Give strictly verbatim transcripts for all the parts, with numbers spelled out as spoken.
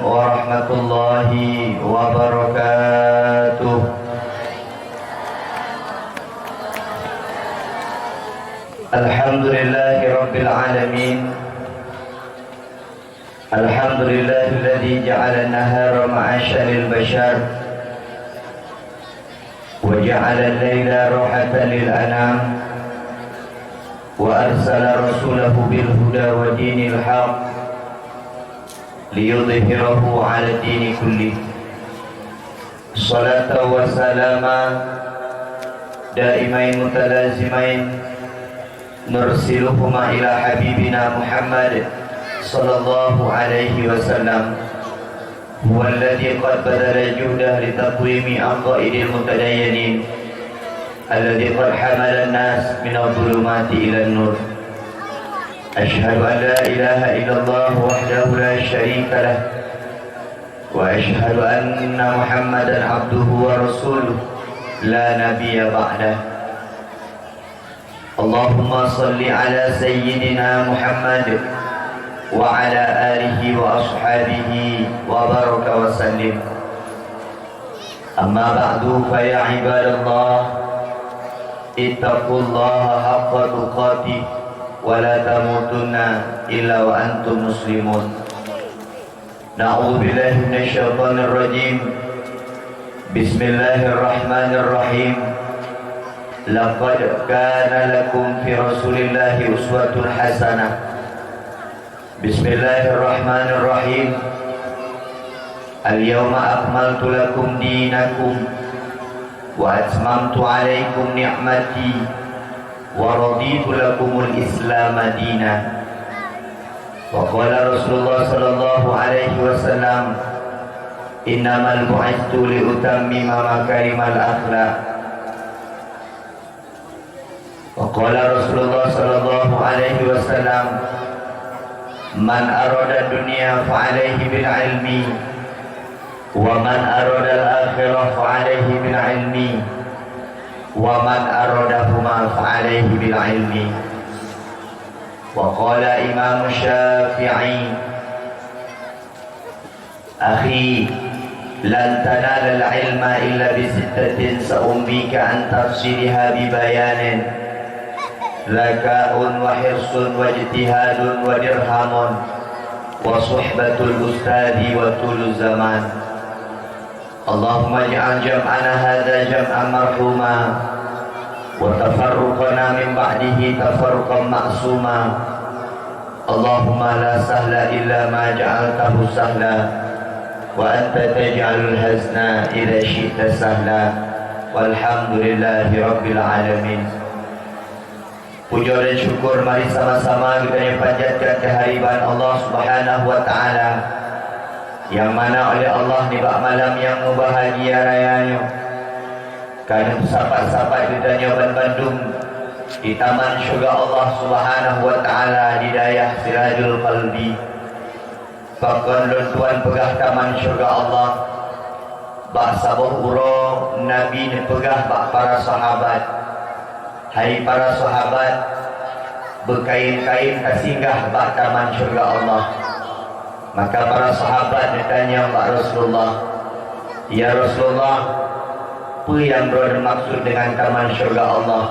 warahmatullahi wabarakatuh. Alhamdulillahi rabbil alamin. Alhamdulillahilladzi ja'ala nahara ma'asyan lil bashar, wa ja'ala laila rahatan lil anam, wa arsala rasulahu bil huda wa dinil haq, liyudhhirahu 'ala dini kullih. Salatan wa salama daimain mutalazimain, nursiluhuma ila habibina Muhammad sallallahu alaihi wasallam, huwa alladzi qad badala juhdah li taqwimi aqaidil mutadayyanin, alladzi qad hamalan nas minadh dhulumati ilan nur. Asyhadu an la ilaha illallah wahdahu la syarika lah, wa asyhadu anna Muhammadan abduhu wa rasuluh, la nabiyya ba'dah. Allahumma shalli ala sayyidina Muhammad wa ala alihi wa ashabihi wa baraka wa sallim. Amma ba'du, fa ya ibadallah, ittaqullaha haqqa tuqatih wa la tamutunna illa wa antum muslimun. A'udzubillahi minasyaitonirrajim. Bismillahirrahmanirrahim. Laqad kana lakum fi Rasulillahi uswatun hasanah. Bismillahirrahmanirrahim. Al-yauma akmaltu lakum dinakum wa atmamtu alaikum ni'mati wa raditu lakumul Islama dina. Wa qala Rasulullah sallallahu alaihi wasallam, "Innamal bu'itstu li utammima makarimal akhlaq." Wa qala Rasulullah sallallahu alaihi wasallam, "Man arada dunya fa alaihi bil ilmi, wa man arada al akhirah fa alaihi bil ilmi, wa man aradahuma fa alaihi bil ilmi." Wa qala Imam Syafi'i, "Akhi, lan tanalal ilma illa bi sittatin sa'umbika an tafsiliha bi bayanin, dzaka'un wa hirsun wa ijtihadun wa dirhamun wa suhbatul ustadzi wa tuluz zaman." Allahumma ij'al jam'ana hadza jam'an marhuma, wa tafarruqana min ba'dihi tafarruqan ma'suma. Allahumma la sahla illa ma ja'altahu sahla, wa anta taj'alul hazna idza syi'ta sahla. Walhamdulillahi rabbil alamin. Puja dan syukur mari sama-sama geutanyoe panjatkan keuhadiran Allah Subhanahu wa Ta'ala, nyang mana oleh Allah nibak malam nyang meubahagia raya nyoe ka neupeusapat-sapat geutanyoe banmandum di taman syeuruga Allah Subhanahu wa Ta'ala di dayah Sirajul Qalbi. Pakon lôn tuan peugah taman syeuruga Allah? Bak saboh uroe Nabi neupeugah bak para sahabat, "Hai para sahabat, beukaén-kaén tasinggah bak taman syeuruga Allah." Maka para sahabat neutanyong bak Rasulullah, "Ya Rasulullah, peue nyang droeneuh maksud deungon taman syeuruga Allah?"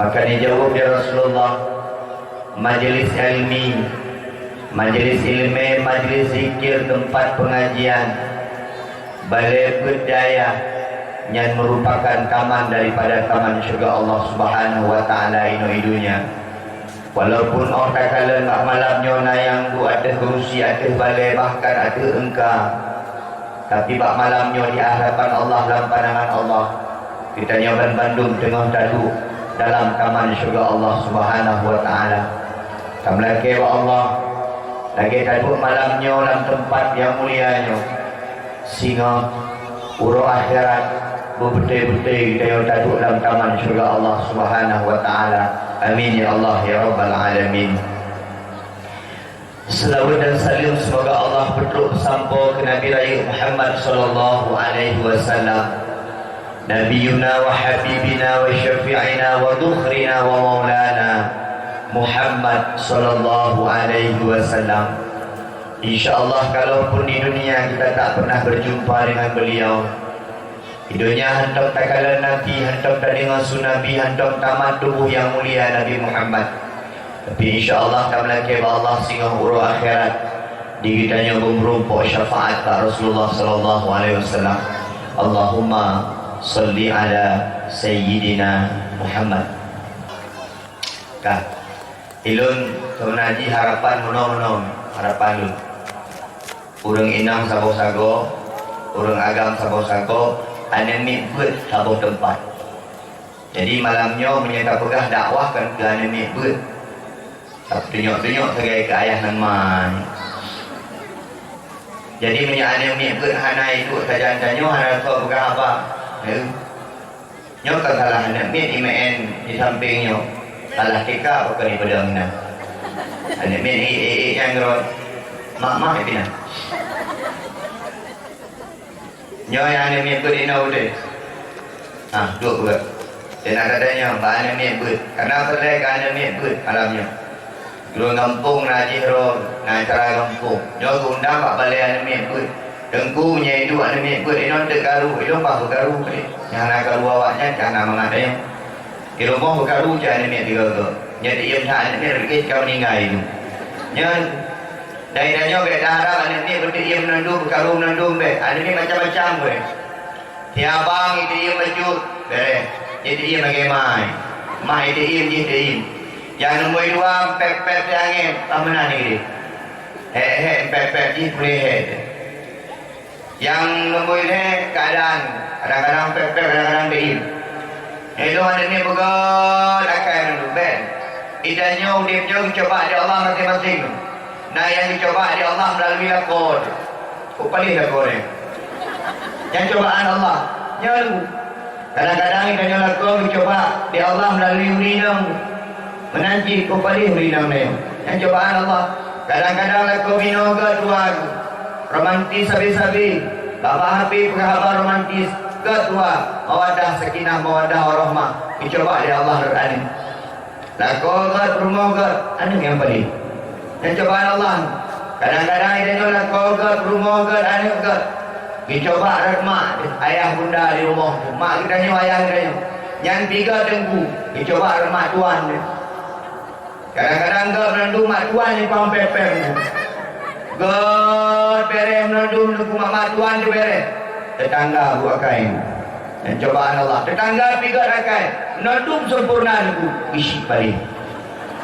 Maka neujaweueb lé Rasulullah, "Majelis ilmi, majelis ileumèe, majelis zikir, teumpat peungajian, balèe peuet dayah, nyan meurupakan taman daripada taman syeuruga Allah Subhanahu wa Ta'ala inoe i dônya. Walaupun 'oh takalon bak malam nyoe na nyang duek ateueh keurusi, ateueh balèe, bahkan ateueh eungka, tapi bak malam nyoe di hadapan Allah, lam pandangan Allah, geutanyoe banmandum teungoh taduek dalam taman syeuruga Allah Subhanahu wa Ta'ala. Tameulakèe bak Allah, lagèe taduek malam nyoe lam teumpat nyang mulia nyoe, singoh uroe akhirat beubeutôi-beutôi geutanyoe taduek lam taman syeuruga Allah Subhanahu wa Ta'ala. Amin ya Allah ya rabbal alamin. Seulaweuet dan saleuem seumoga Allah peutrok peusampoe keu Nabi Rayeuk Muhammad sallallahu alaihi wasallam, Nabiyuna wa habibina wa syafi'ina wa dhukhrina wa maulana Muhammad sallallahu alaihi wasallam. Insya Allah, kalaupun di dunia kita tak pernah berjumpa dengan beliau, di dunia hantom takalon Nabi, hantom tadeungoe su Nabi, hantom tamat tuboh nyang mulia Nabi Muhammad. Tapi insya Allah, tameulakée bak Allah singoh uroe akhirat, di geutanyoe beumeurumpok syafaat bak Rasulullah sallallahu alaihi wasallam. Allahumma shalli ala sayyidina Muhammad. Ka. Ilôn seumeunan jih harapan meunoe-meunoe, harapan lôn. Ureuëng inong saboh sagoe, ureuëng agam saboh sagoe, aneuk miet beuet saboh teumpat. Jadi malam nyoe meunyoe tapeugah dakwah kan keu aneuk miet beuet. Tapeutunyok-tunyok sagai keu ayah ngon ma. Jadi meunyoe aneuk miet beuet hana iduek sajan tanyoe, hana soe peugah haba. Nyoe ka salah aneuk miet imeu'en di sampéng nyoe. Salah tika pakon ipeudong inan. Aneuk miet i-, i-, i-, nyang keudroe. Mak-mak ipinan. Nyoe nyang aneuk miet beuet inoe udeh. Ah, duek beuet. Dan ada tanya, bak aneuk miet beuet. Karena peureulée ka aneuk miet beuet malam nyoe. Ureuëng gampông na jih rhot, na acara gampông. Nyoe geuundang bak balée aneuk miet beuet. Teungku, meunyoe iduek aneuk miet beuet, inong teuk karu, ilong bah beukaru. Nyang hana karu awaknyan, ka hana mangat ayong. Di rumoh beukaru cit aneuk miet tiga-tiga. Nyoe teuiem that aneuk miet, reuget ka meuninggai tu. Nyan, dari tanyoe bék taharab aneuk miet beuteuiem mandum, beukaru mandum bék. Aneuk miet macam-macam wéh. Si abang iteuiem bacut, bereh. Jiteuiem lagée mai. Mak iteuiem, jih teuiem. Nyang nomor dua, pep-pep teuangét, pah meunan jih. Hék-hék, pep-pep jih puléh hék. Nyang nomor lhée, keadaan. Kadang-kadang pep-pep, kadang-kadang teuiem. Ilôn aneuk miet beugét akai meunurot ben. Di tanyoe udeb nyoe geucoba lé Allah maséng-maséng. Na nyang geucoba lé Allah meulalui lakoe. Peue paléh lakoe nyan? Nyan cobaan Allah. Nyan, kadang-kadang geutanyoe lakoe geucoba lé Allah meulalui ureueng inong. Meunan cit peue paléh ureueng inong nyan. Nyan cobaan Allah. Kadang-kadang lakoe binoe gét dua, romantis sabe-sabe. Bak-bak H P peugah haba romantis, gét dua, mawaddah, sakinah, mawaddah, warahmah. Geucoba lé Allah rot aneuk. Lakoe gét, rumoh gét, aneuk nyang paléh. Nyan cobaan Allah. Kadang-kadang geutanyoe lakoe gét, rumoh gét, aneuk gét. Geucoba rot mak, ayah bunda di rumoh. Mak geutanyoe, ayah geutanyoe. Nyan pih gét teungku, geucoba rot mak tuan. Kadang-kadang gét meunandum mak tuan nyang paham pem-pem. Gét bereh meunandum teungku, mak, mak tuan teubereh. Teutangga buet akai. Nyan cobaan Allah. Teutangga pih gét akai. Meunandum sempurna teungku, bisi paléh.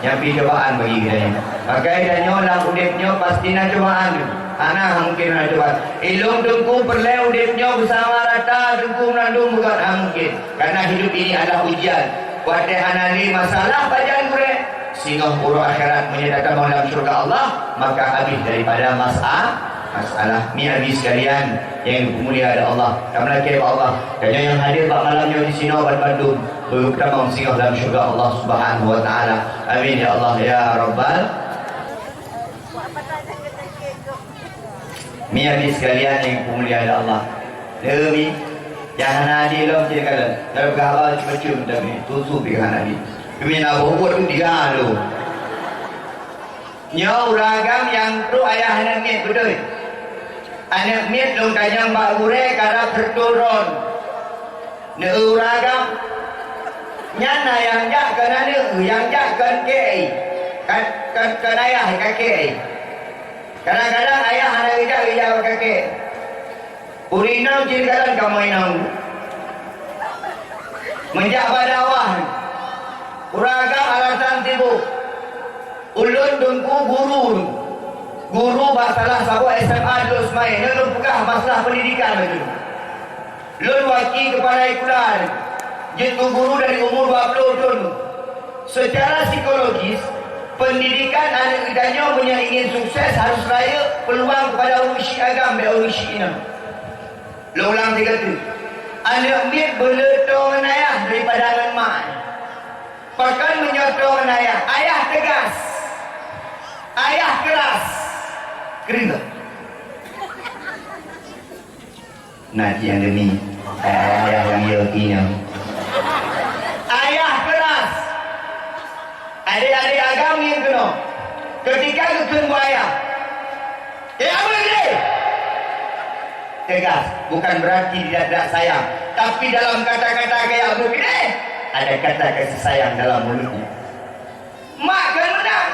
Nyan pih cobaan bagi geutanyoe. Maka geutanyoe lam udeb nyoe pasti na cobaan. Hana mungken hana cobaan. Ilôn teungku peureulée udeb nyoe beusama rata teungku meunandum beugét, hana mungken. Karena hidup ini adalah ujian. Watée hana lé masalah pajan gurée, singoh uroe akhirat meunyoe tatamong lam syurga Allah, maka habéh daripada masa-, masalah. Miet Abi sekalian nyang dipeumulia lé Allah, tameulakée bak Allah. Tanyoe nyang hadir bak malam nyoe disinoe ban bandum, beugeutamong singoh lam syurga Allah Subhanahu wa Taala. Amin ya Allah ya Rabbal. Miet Abi sekalian nyang dipeumulia lé Allah. Lé mi, nyang hana adi lom cit kalon. Dalam gaba cuma cium tapi tusu pih hana adi. Kami nak bubuet tu tiga tu. Nyoe ureueng agam nyang trok ayah aneuk miet beutôi. Aneuk miet lôn tanyong bak gurée karab seuturôn. Neu ureueng agam. Nyan na nyang jak keu aneuk, nyang jak keu kei. Kan, kan, kan ayah ka kei. Kadang-kadang ayah hana geujak, geujak bak kakek. Ureueng inong jih kadang kamoe inong. Meunjak bak dakwah, ureueng agam alasan sibuk. Ulôn teungku guru, guru bak salah saboh S M A di Lhokseumawe, nyoe lôn peugah masalah pendidikan laju. Lôn waki kepala sikula, jeuet keu guru dari umur dua puluh thon. Secara psikologis, pendidikan aneuk geutanyoe meunyoe ingin sukses harus rayeuk peuluang kepada ureueng syiek agam, bèk ureueng syiek inong. Lôn ulang sigoe teuk, aneuk miet beu le toe ngon ayah daripada ngon mak. Pakon meunyoe toe ngon ayah? Ayah teugas, ayah keras, kreueh. Na cit nyang demi. Eh, ayah lagi laki nyoe. Ayah keras. Adik-adik agam ngieng keunoe. Ketika geukheun bak ayah, Tegas, bukan berarti tidak, tidak sayang. Tapi dalam kata-kata gaya begitu, ada kata kasih sayang dalam mulutnya. Mak kan menang.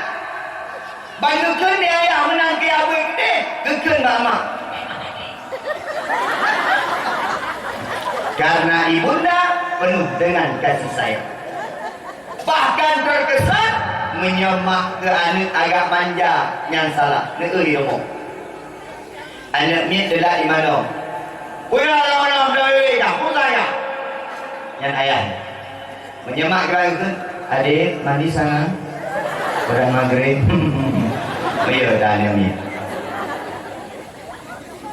Bantu kheun di ayah menang keu abui keudeh, geukheun bak mak. Karena ibunda penuh dengan kasih sayang. Bahkan terkesan meunyoe mak keu aneuk agak manja nyang salah, neueu di rumoh. Aneuk miet teulat di manoe. Peue nyang lam manoe, peue nyang lam manoe, peue nyang lam manoe? Nyan ayah. Meunyoe mak geukheun, "Adek, mandi sana. Udah maghrib." Meuyeuh dah aneuk miet.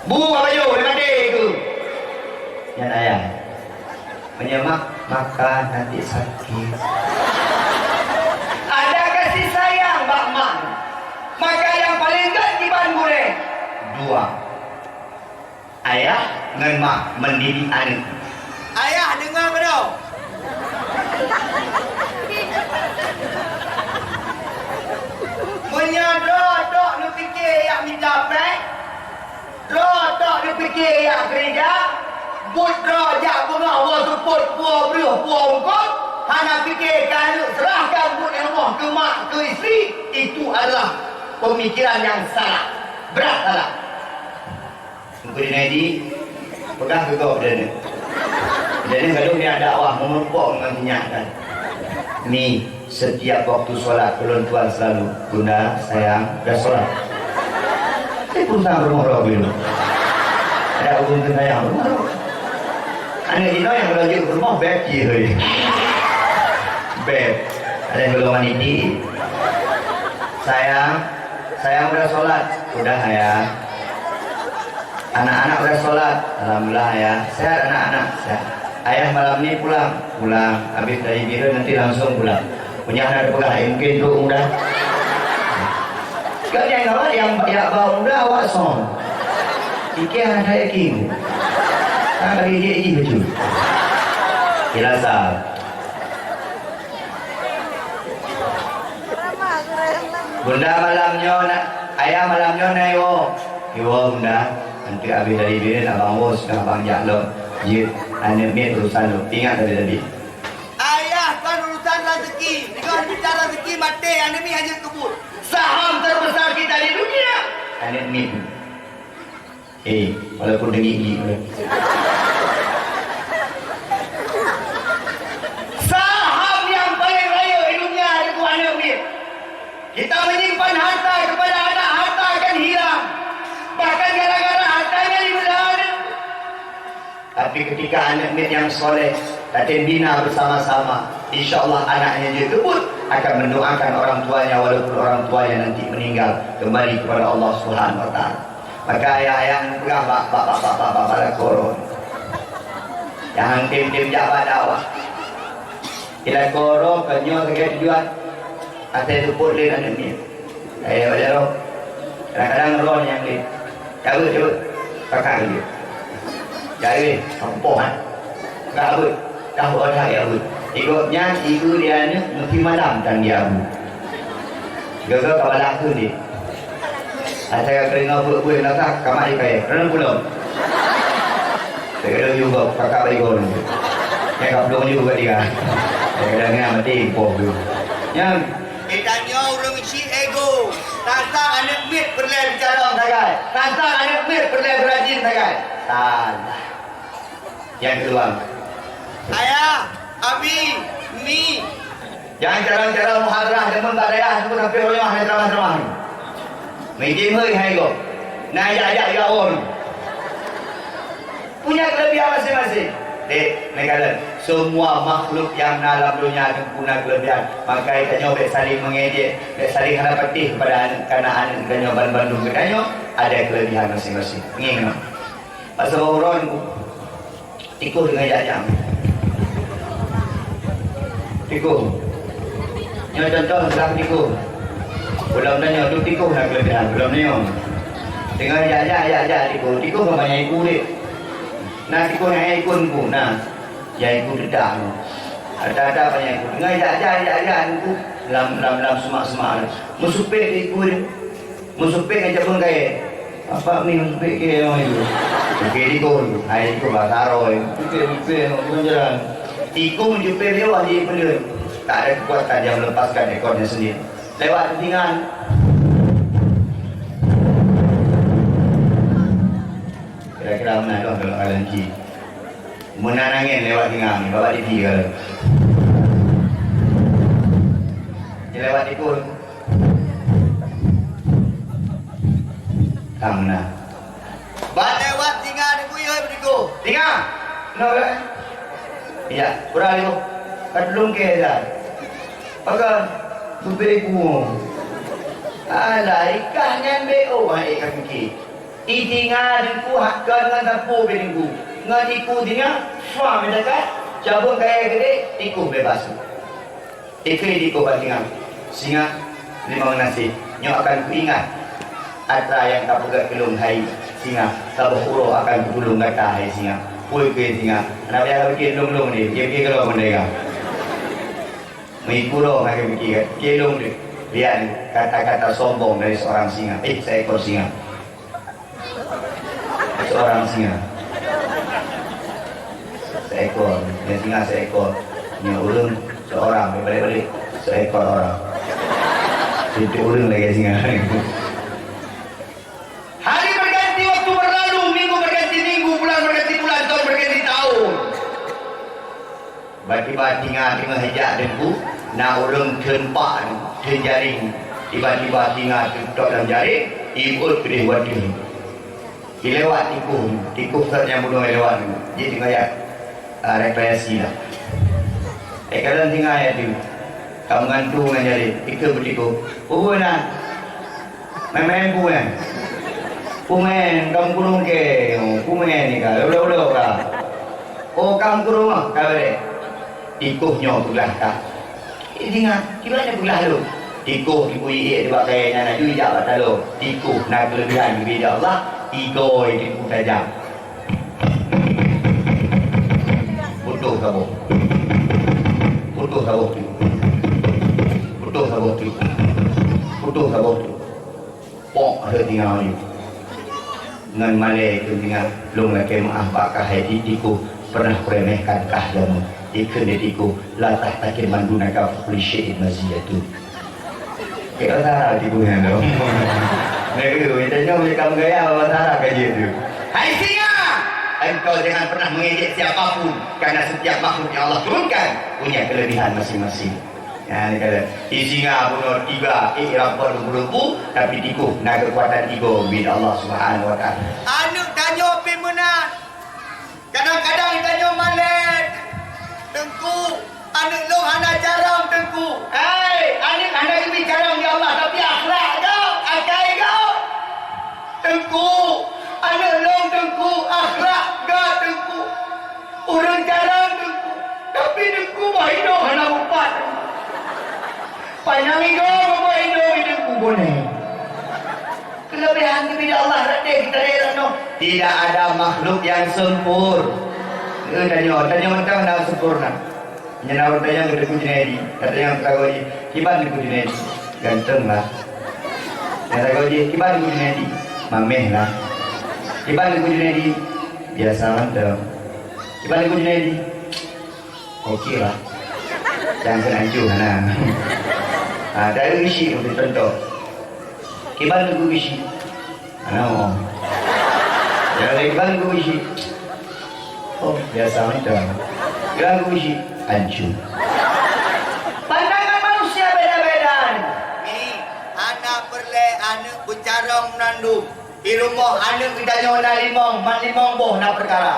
"Bu, baju, dah mandi tu." Nyan ayah. Meunyoe mak, "Makan, nanti sakit." Ada kasih sayang bak mak. Maka nyang paleng gét kiban gurée. Dua. Ayah ngon mak mendidik aneuk. Ayah deungoe meunoe. Meunyoe droe tok neupike jak mita péng, droe tok neupike jak keurija, buet droe jak beungoh woe seupôt, puwoe breueh, puwoe eungkôt, hana pike keu aneuk, serahkan buet nyang rumoh keu mak, keu istri, itu adalah pemikiran nyang salah, brat salah. Teungku Junaidi, peugah keu gob deh. Jadi, kalau niat dakwah meureumpok ngon nyak kan. Mi, setiap waktu sholat, ulôn tuan selalu, "Bunda, sayang, dah sholat." Tapi pun tak berumah roh dulu. Ada hubungan dengan sayang, berumah roh. Aneuk jinoe nyang laju berumah, beb cit, hei. Beb. Ada yang belum mandi. "Sayang, sayang udah sholat?" "Udah, ayah." "Anak-anak udah sholat?" "Alhamdulillah, ayah." "Sehat anak-anak?" "Sehat." "Ayah malam ni pulang?" "Pulang. Habis dari biru nanti langsung pulang." Punya anak peugah, "Eh, mungkin tu udah." Kau jangan kawat yang, yang bawa muda awak song. Fikir anak saya king. Kan bagi dia iji betul. Jelas tak? Bunda malam nyoe na, ayah malam nyoe na iwoe. Iwoe, Bunda. Nanti habis dari birin abang woe, sudah abang jak lom. Jeuet, aneuk miet urusan lom. Ingat tadi-tadi. Ayah kon urusan rezeki. Deungon bicara rezeki maté, aneuk miet hana keubut. Saham terbesar kita di dunia, aneuk miet. Eh, walaupun dengki-dengki. Saham nyang paleng rayeuk di dunia itu aneuk miet. Kita menyimpan harta kepada anak, harta akan hilang. Bahkan gara-gara hartanya dibelah aneuk. Tapi ketika aneuk miet nyang soleh, tatem bina bersama-sama, insya Allah anaknya jeuet keubut akan mendoakan orang tuanya walaupun orang tuanya nanti meninggal kembali kepada Allah Subhanahu wa Taala. Maka ayah-ayah neupeugah bak, bak, bak, bak, bak, bak, bak lakoe droe. Nyang tem-tem jak bak dakwah. Di lakoe droe, kon nyoe sagai tujuan. Asai seupôt lé aneuk miet. Eh, bak jaroe. Kadang-kadang droe nyang lé. Cabeuet, cabeuet. Pakat lé. Jadi, ampoh, eh. Ka beuet. Dah beuet dah ya beuet. Di gobnyan, ibu dia aneuk, meusti malam tan dia abu. Gaga ka balah kheun deh. Asai ka keudeungoe beuet-beuet lagak, ka mak jipayah. Droeneuh pulang. Teugadang juga kakak bagi gol. Nyang ka pulang juga dia. Teugadang nyan mati poh tu. Nyan. Kita nyoe ureueng cit ego. Tantang aneuk miet peureulèe bicara sagai. Tantang aneuk miet peureulèe beurajin sagai. Salah. Nyang keudua. Ayah, abi, mi. Jangan cara-cara muhadarah deungon bak dayah tu sampai uroe nyoe hana ceramah-ceramah. Meujeuet hôi hai gob. Na jak-jak ya on. Punya kelebihan masing-masing. Dek, meukalon, semua makhluk yang na lam dunia tu punya kelebihan. Maka tanyoe bèk saling mengejek, bèk saling hana patéh kepada aneuk, karena aneuk tanyoe ban-, bandum geutanyoe ada kelebihan masing-masing. Ingat. Pasal uroe nyoe, tikôh deungon jak-jak. Tikôh. Nyoe contoh, lam tikôh. Ulôn tanyoe, tu tikôh na keulebihan, ulôn tanyoe. Deungon jak-jak, jak-jak tikôh. Tikôh ka banyak iku deh. Na tikôh nyang iku, iku, na. Nyang iku teudak. Ada-ada banyak iku. Deungon jak-jak, jak-jak iku. Lam, lam, lam semak-semak. Meusupet iku deh. Meusupet ngon cabeueng kayèe. Bapak mi meusupet kayèe nyoe. Oke, tikon, hai tikon bahasa Arab. Oke, oke, oke, jalan. Tikon jepit lewat di peuleueh. Tak ada kekuatan dia melepaskan ekornya sendiri. Lewat tinggal. Kira-kira mana tu kalau kalian ji? Meunan angén lewat tinggal ni, bawa di tiga. Dia lewat tikon. Ka meunan. Ban lewat singa Teungku, yue beudiko. Singa! Nyoe, eh? Iya, kurang lima. Ka tulông keu dah. Pakai supir ku. Alah, ikah nyan B O, hai ka pike. I singa Teungku hak kon ngon sapu beu Teungku. Ngon iku singa, fa meudakat, cabut kaya gede, tikus bebas. Ikeu di koh bak singa. Singa, terima gaséh. Nyoe akan kuingat atra nyang ka peugah keu lôn hai singa. Saboh uroe akan kutulông gata hai singa. Peue keu singa? Hana payah pikir lôn-lôn deh, pikir-pikir keudroe pun deh ka. Meuiku droe hana pikir, pikir lôn deh. Lihat ni, kata-kata sombong dari seorang singa. Eh, seekor singa. Seorang singa. Seekor. Nyoe singa seekor. Nyoe ureueng seorang. Balik-balik. Seekor orang. Tiep ureueng lagèe singa. Hari berganti, waktu berlalu, minggu berganti minggu, bulan berganti bulan, tahun berganti tahun. Tiba-tiba singa teungoh jak Teungku, na ureueng theun pak, theun jaréng. Tiba-tiba singa teutot lam jaréng, ibuet keudeh watèe. Ilewat tikus, tikus sat nyang bunoe ilewat nyoe. Jih teungoh jak, ah, rekreasi lah. Eh, kalon singa nyan tu, ka meugantung ngon jaréng, ikeu beutikôh. Peue na? Main-main peue? Peue main, kamu kurong ke? Peue main ni ka? Udah-udah ka. Oh, kamu kurong ah, ka balik. Tikus nyoe peugah ka. Eh, singa, kiban nyoe peugah lôn. Tikus dibui ék di bak kayèe nyan laju ijak bak taloe. Tikus na keuleubihan geubri lé Allah, igôi tikus tajam. Putôh saboh. Putôh saboh tu. Putôh saboh tu. Putôh saboh tu. Pok rhot singa nyoe. Ngon malèe keu singa, lôn lakèe meu'ah bak kah hai tikus, pernah kuremehkan kah jameun. Dikheun lé tikus, la tahtakir man dunaka fa kullu syai'in maziyatun. Keu bahasa Arab tikus nyan tu. Neu, tanyoe lé kaum gaya bahasa Arab ka jeuet tu. Hai singa! Engkau jangan pernah mengejek siapa pun, karena setiap makhluk yang Allah turunkan punya kelebihan masing-masing. Nyan kata, i singa bunoe tiga, eh, rapat rubu-rubu, tapi tikus na keukuatan tiga ubit Allah Subhanahu wa Taala. Aneuk tanyoe pih meunan. Kadang-kadang tanyoe malèe, Teungku, aneuk lôn hana carông, Teungku. Hai, aneuk hana geubri carông lé Allah, tapi akhlak gét, akai gét. Teungku, aneuk lôn, Teungku, akhlak gét, Teungku. Ureueng carông Teungku, tapi Teungku bah inong hana mupat. Panyang igoe bak inong Teungku boneh. Kelebihan geubri Allah raté kita daerah noh. Tidak ada makhluk yang sempur. Eh, tanyoe, tanyoe mantong hana sempurna. Nyan awak tanyong keu Teungku Junaidi, tanyong keu Teungku Junaidi, "Kiban Teungku Junaidi?" "Ganteng lah." Nyan Teungku Junaidi, "Kiban Teungku Junaidi?" "Mameh lah." "Kiban Teungku Junaidi?" "Biasa mantong." "Kiban Teungku Junaidi?" "Oke lah." Jangan kena ancu hana. Ha, dari isi untuk contoh. "Kiban Teungku Geuchik?" "Hana oh." "Ya, kiban Teungku Geuchik?" "Oh, biasa mantong." "Kiban Teungku Geuchik?" "Ancu." Pandangan manusia beda-beda ni. Ni, hana peureulèe aneuk beucarông mandum. Di rumoh aneuk geutanyoe na limong, man limong boh na peukara.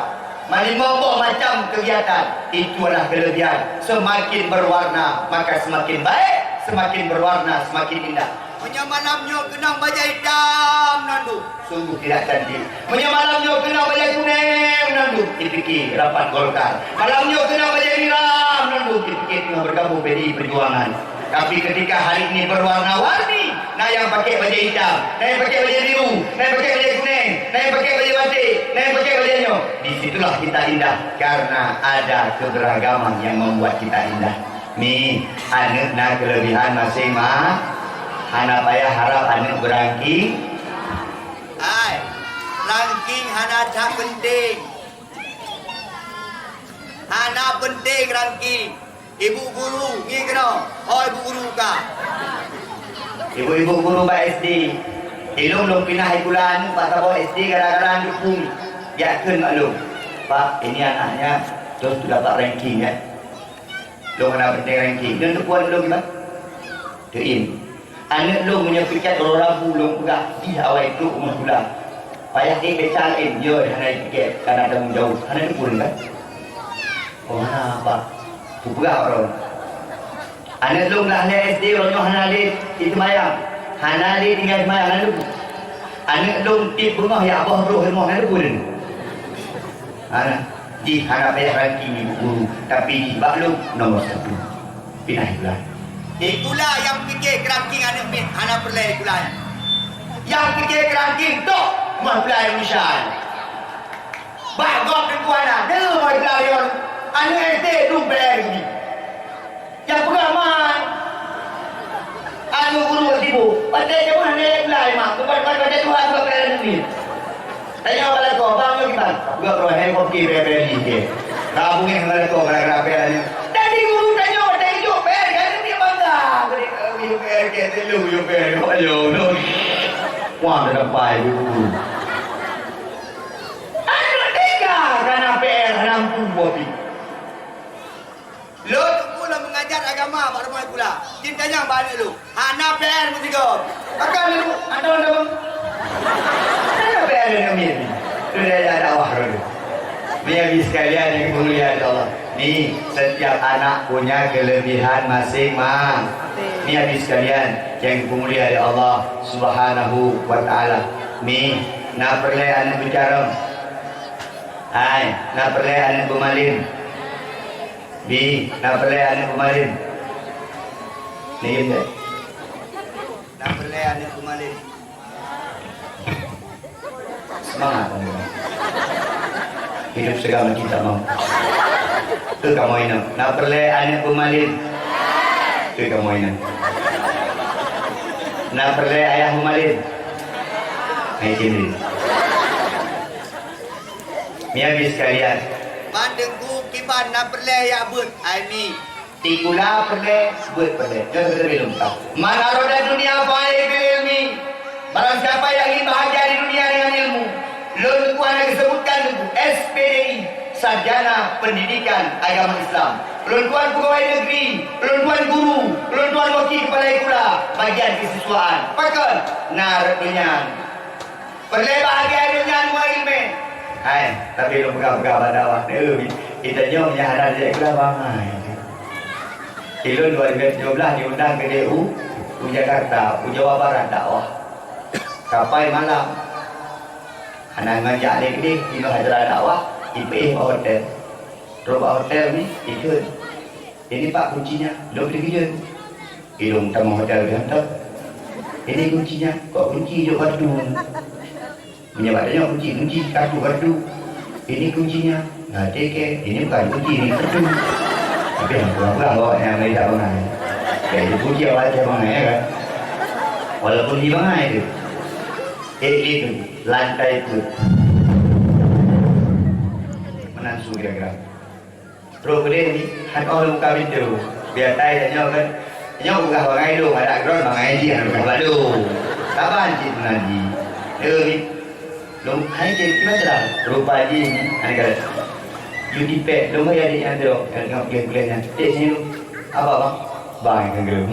Man limong boh macam kegiatan. Itu adalah kelebihan. Semakin berwarna, maka semakin baik. Semakin berwarna, semakin indah. Meunyoe malam nyoe keunong bajèe itam mandum, sungguh tidak cantik. Meunyoe malam nyoe keunong bajèe kunéng mandum, dipike rapat Golkar. Malam nyoe keunong bajèe biram mandum, dipike teungoh bergabung P D I Perjuangan. Tapi ketika hari ini berwarna-warni, na nyang pakai bajèe itam, na nyang pakai bajèe biru, na nyang pakai bajèe kunéng, na nyang pakai bajèe batik, na nyang pakai bajèe nyoe, di situlah kita indah karena ada keberagaman yang membuat kita indah. Mi, aneuk na kelebihan maséng-ma-, hana payah harap aneuk beurangking. Hai, rangking Hana that penting. Hana penting ranking. Ibu guru, ngieng keunoe. Ho ibu guru ka. Ibu-ibu guru bak S D. Ilôn lôn pinah sikula aneuk bak saboh S D gara-gara aneuk pun. Geujak kheun bak lôn. "Pak, ini anaknya terus dapat ranking, ya." Lôn hana penting ranking. Nyan teupuan lôn kiban? Teuin. Aneuk lôn meunyoe piket uroe Rabu lôn peugah jih awai trok u meuseukula. Payah ék desya laén, yo hana piket, kana tanggong jaweueb. Hana teupeue kan? Oh, hana apa. Kupeugah droe. Aneuk lôn lam S D uroe nyoe hana lé jiseumayang. Hana lé tinggai seumayang, hana teupeue. Aneuk lôn tiep beungoh jak boh droe rumoh, hana teupeue. Hana. Jih hana payah ranking ibu guru, tapi jih bak lôn nomor satu. Pinah sikula. Sikula nyang pike keu ranking aneuk miet hana peureulée sikula nyan. Nyang pike keu ranking tok meuh peureulée Indonesia nyan. Bak gob teungku hana, deuh meuh peureulée nyoe. Aneuk S D dum P R geubi. Nyang peugah man. Anu guru sibuk. Watée jeuet hana peureulée mak. Bukan, bukan, watée tuha juga peureulée aneuk miet. Tanyoe bak lakoe, bang nyoe kiban. Gop roh hai kopi beri-beri je. Ka bungéh ngon lakoe gara-gara P R nyoe. Jadi guru tanyoe watée jok P R, jadi dia bangga. Beri, eh, minum P R ke, telu minum P R. Ayo, no. Wah, dah dapat guru. Aneuk tiga kana P R, hana mampu kopi. Lôn teungku lôn mengajar agama bak rumoh sikula. Jitanyong bak aneuk lôn, "Hana P R meusigoe?" Maka aneuk lôn, "Hana, hana, Bang." Hana P R nyoe miet. Lôn dah dakwah lôn. Ni, Abi sekalian yang dimuliakan Allah. Ni, setiap anak punya kelebihan masing-masing. Ni, Abi sekalian yang dimuliakan Allah Subhanahu wa Ta'ala. Ni, na peureulée aneuk beucarông. Hai, na peureulée aneuk beumalem. Bi, na peureulée aneuk beumalem? Nigim deh. Na peureulée aneuk beumalem? Semangat, aneuk. Hidup segan mati tak mau. Keu kamoe inong. Na peureulée aneuk beumalem? Keu kamoe inong. Na peureulée ayah beumalem? Hai, cendil. Miabi sekalian. Ban teungku kiban na peureulée jak beuet, ai mi. Sikula peureulée, beuet peureulée. Nyoe sabe-sabe lôn peugah. Man arada dunya fa alaihi bil ilmi. Barang siapa yang ingin bahagia di dunia dengan ilmu. Lôn teungku hana geusebutkan teungku S P D I, Sarjana Pendidikan Agama Islam. Lôn tuan pegawai negeri, lôn tuan guru, lôn tuan wakil kepala sikula, bagian kesiswaan. Pakon? Na rot donya. Peureulée bahagia donya ngon ileumèe. Hai, tapi lôn peugah-peugah bak dakwah, eh, geutanyoe nyang hana jijak sikula bangai. Ilôn dua ribu tujuh belas diundang keudeh u, u Jakarta, u Jawa Barat dakwah. Kapai malam. Hana ngon jak lé keudeh, inoe acara dakwah, ipeuéh bak hotel. Trok bak hotel ni, ikheun. Ini, Pak, kuncinya. Lôn teukeujot. Ilôn tamong hotel geuhantom. Ini kuncinya. Kok kunci jok kartu? Meunyoe bak tanyoe kunci, kunci, kartu, kartu. Ini kuncinya. Nah, cek ke. Ini bukan kunci, ini kartu. Tapi yang pura-pura awak yang melihat bangai. Jadi kunci awak aja bangai, ya kan? Walaupun di bangai tu. Eh, itu. Lantai tu. Meunan su kira-kira. Trok keudeh ni, han óh lôn buka pintoe. Biasa tanyoe kan, nyoe peugah bangai lôn, adak droen bangai jih hana peugah bak lôn. Saban cit meunan jih. Lôn, lôn hai cit kira jelas. Rupa jih ni, hana kata. Yue tipék, lôn bagi adik nyan trok, nyang tengah kuliah-kuliah nyan. Cek sini lôn. Apa, Bang? Bang, yang tenggelam.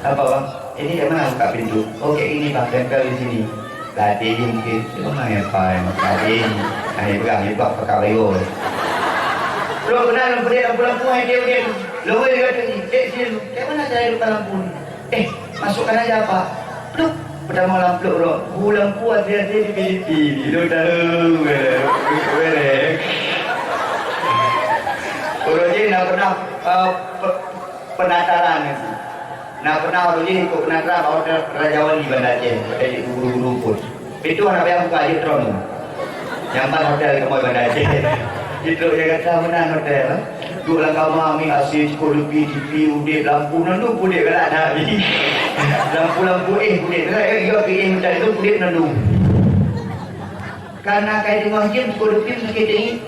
Apa, Bang? Ini kat mana buka pintu? Oh, kat ini, Bang. Tempel di sini. Ladin mungkin. Dia mana yang pakai ladin? Nah, dia pegang, dia pegang pakai bayul. Bro, kenal lampu dia, lampu-lampu yang dia, dia. Lalu dia kata, "Eh, cek sini dulu. Kat mana saya buka lampu ni?" Eh, masukkan aja, Pak. Pluk. Pertama lampu, bro. Bu lampu asli-asli di Filipin. Dia tahu, eh. Orang je nak pernah, uh, pe-, penataran ni. Nah, pernah ureueng jih ikot penataran bak hotel Raja Wali Banda Aceh, hotel di guru-guru pun. Pintoe hana payah buka, jeuet tron. Nyan ban hotel kamoe Banda Aceh. Jeuet trok Jakarta meunan hotel. Duek lam kama, mi A C cukup leupie, T V udeb, lampu nan dum udeb galak that. Lampu-lampu éh udeb. Galak, eh, iya, éh macam tu udeb nan dum. Kana kai teungoh jeuem, sikoe leupie sakét teungieng.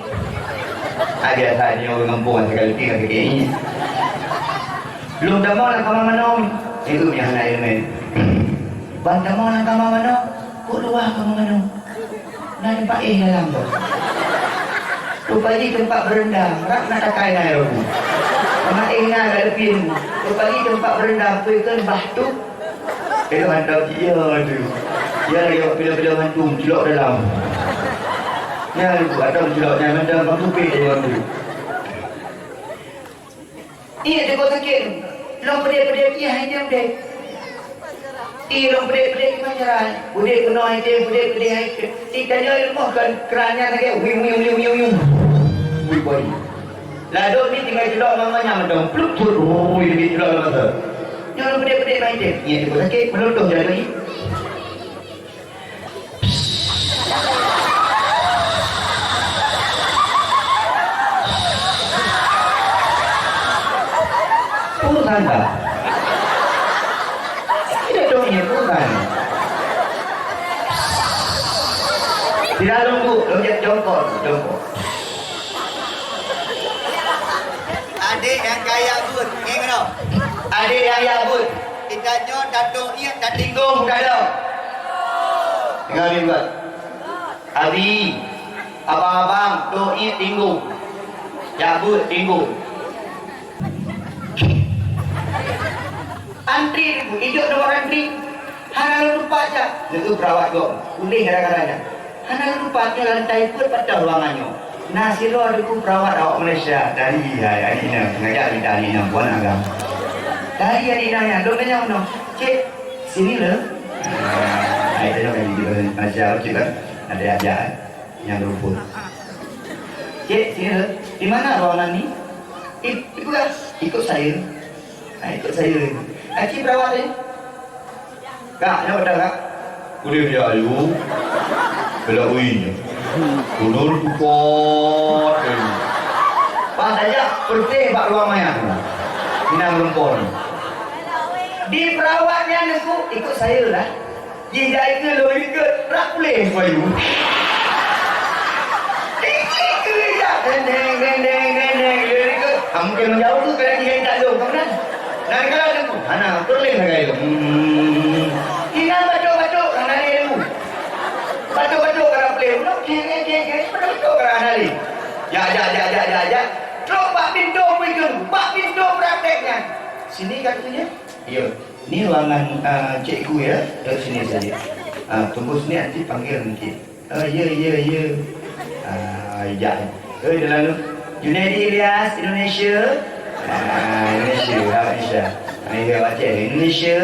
Ada saja ureueng gampông sakét leupie sakét teungieng. Lôn tamong lam kama manö, eh, nyang hana ileumèe. Ban tamong lam kama manö, kok luwah kama manö. Na teumpat éh dalam tu. Rupajih teumpat beurendam, rab na takai na roh. Teuma éh na lam leupie. Rupajih teumpat beurendam, peue kheun bah tu. Eh, mantap dia tu. Dia lagi awak pila-pila hantu, cilok dalam. Nyan tu, ada cilok nyan, mantap, bang tupik dia tu. Iya, dia kau sakit. Long pedih-pedih, iya, hai dia pedih. Iya, long pedih-pedih, gimana cara? Pedih penuh, hai dia, pedih-pedih, hai dia. Ih, tanya ilmu kan, kerannya lagi, wing, wing, wing, wing, wing. Wing, boy. Ladôm ni tinggai ceulok ngon manyang dong, plup, plup, rui, di ceulok lam mata. Nyoe pedeh-pedeh main deh. Ngieng teupeu sakét, meuluntoh jaroe jih. Urusan dah. Tidak dong, ya, urusan. Tidak lunggu, lom jak jongkol, jongkol. Adék nyang kaya buet, ngieng keunoe. Adék nyang kaya buet, kita nyoe tatôk iék tatinggong budak lom. Dengar ni buat. Abi, abang-abang, tôk iék tinggong. Jak buet tinggong. Antri, ijok nomor antri. Hana lôn lupa jak. Neu perawat gom. Uleh gara-gara nyan. Hana lôn lupa nyoe lam tai peuet patah ruangan nyoe. Na sidroe teungku perawat awak Malaysia. Dari hai, adik inong. Sengaja minta adik inong. Bukan agam. Dari adik inong nyan. Lôn tanya nyoe. Cek, sini le. Hai, tanya kan di Malaysia, cek kan. Ada aja, eh. Nyang rumput. Cek, sini le. Di mana ruangan ni? Ikut, ikut saya. Ha, ikut saya. Aci perawat ni. Kak, nyoe betul, Kak? Boleh dia ayu. Belak ui. Kunul pukot. Pas saja perteh bak ruang mayat. Inang rumpon. Di perawatnya nengku, ikut saya lah. Jih jai keu lôn ikot, rap puléh payu. Ikot keu ijak, deng, deng, deng, deng, deng, deng, lôn ikot. Ah, mungkin menjauh tu, kadang jih jai tak lôn, kamu kan? Nah, kalau ada tu, hana, peureulèe sagai tu. Hmm. Tinggal batuk-batuk, hana lé tu. Batuk-batuk, kadang puléh. Keng, keng, keng, keng, batuk-batuk, kadang hana lé. Jak, jak, jak, jak, jak, jak. Trok bak pintoe pui tu, bak pintoe praktek nyan. Sini kartunya. Iya. Ni ruangan, ah, cikgu ya, duduk sini saja. Ah, tunggu sini, nanti panggil nanti. Oh, ya, ya, ya. Ah, ya. Eh, dah lalu. Junaidi Ilyas, Indonesia. Ah, Indonesia, Indonesia. Ah, ya, Aceh, Indonesia.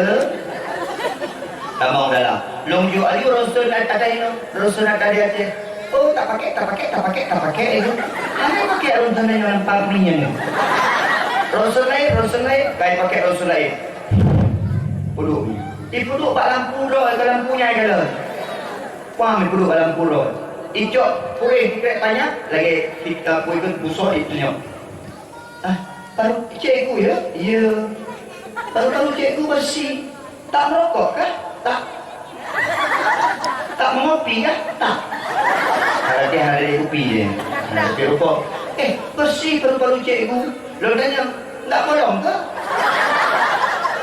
Tamong dalam. Long ju ayu ronson ada ino, ronson ada di Aceh. Oh, tak pakai, tak pakai, tak pakai, tak pakai itu. Ada pakai ronson yang nampak minyak ni. Ronson lain, ronson lain, kain pakai ronson lain. Puduk. Ipuduk bak lampu droe, ke lampu nyai kala. Paham ipuduk bak lampu droe. Icok purih tikrek panyang, lagèe kita pun ikut busok itu nyok. Ah, paru cikgu ya? Ya. Paru-paru cikgu bersih. Tak merokok kah? Tak. Tak mengopi kah? Tak. Ada dia ada kopi dia. Ada kopi rokok. Eh, bersih paru-paru cikgu. Lôn tanya, "Ndak bolong ke?"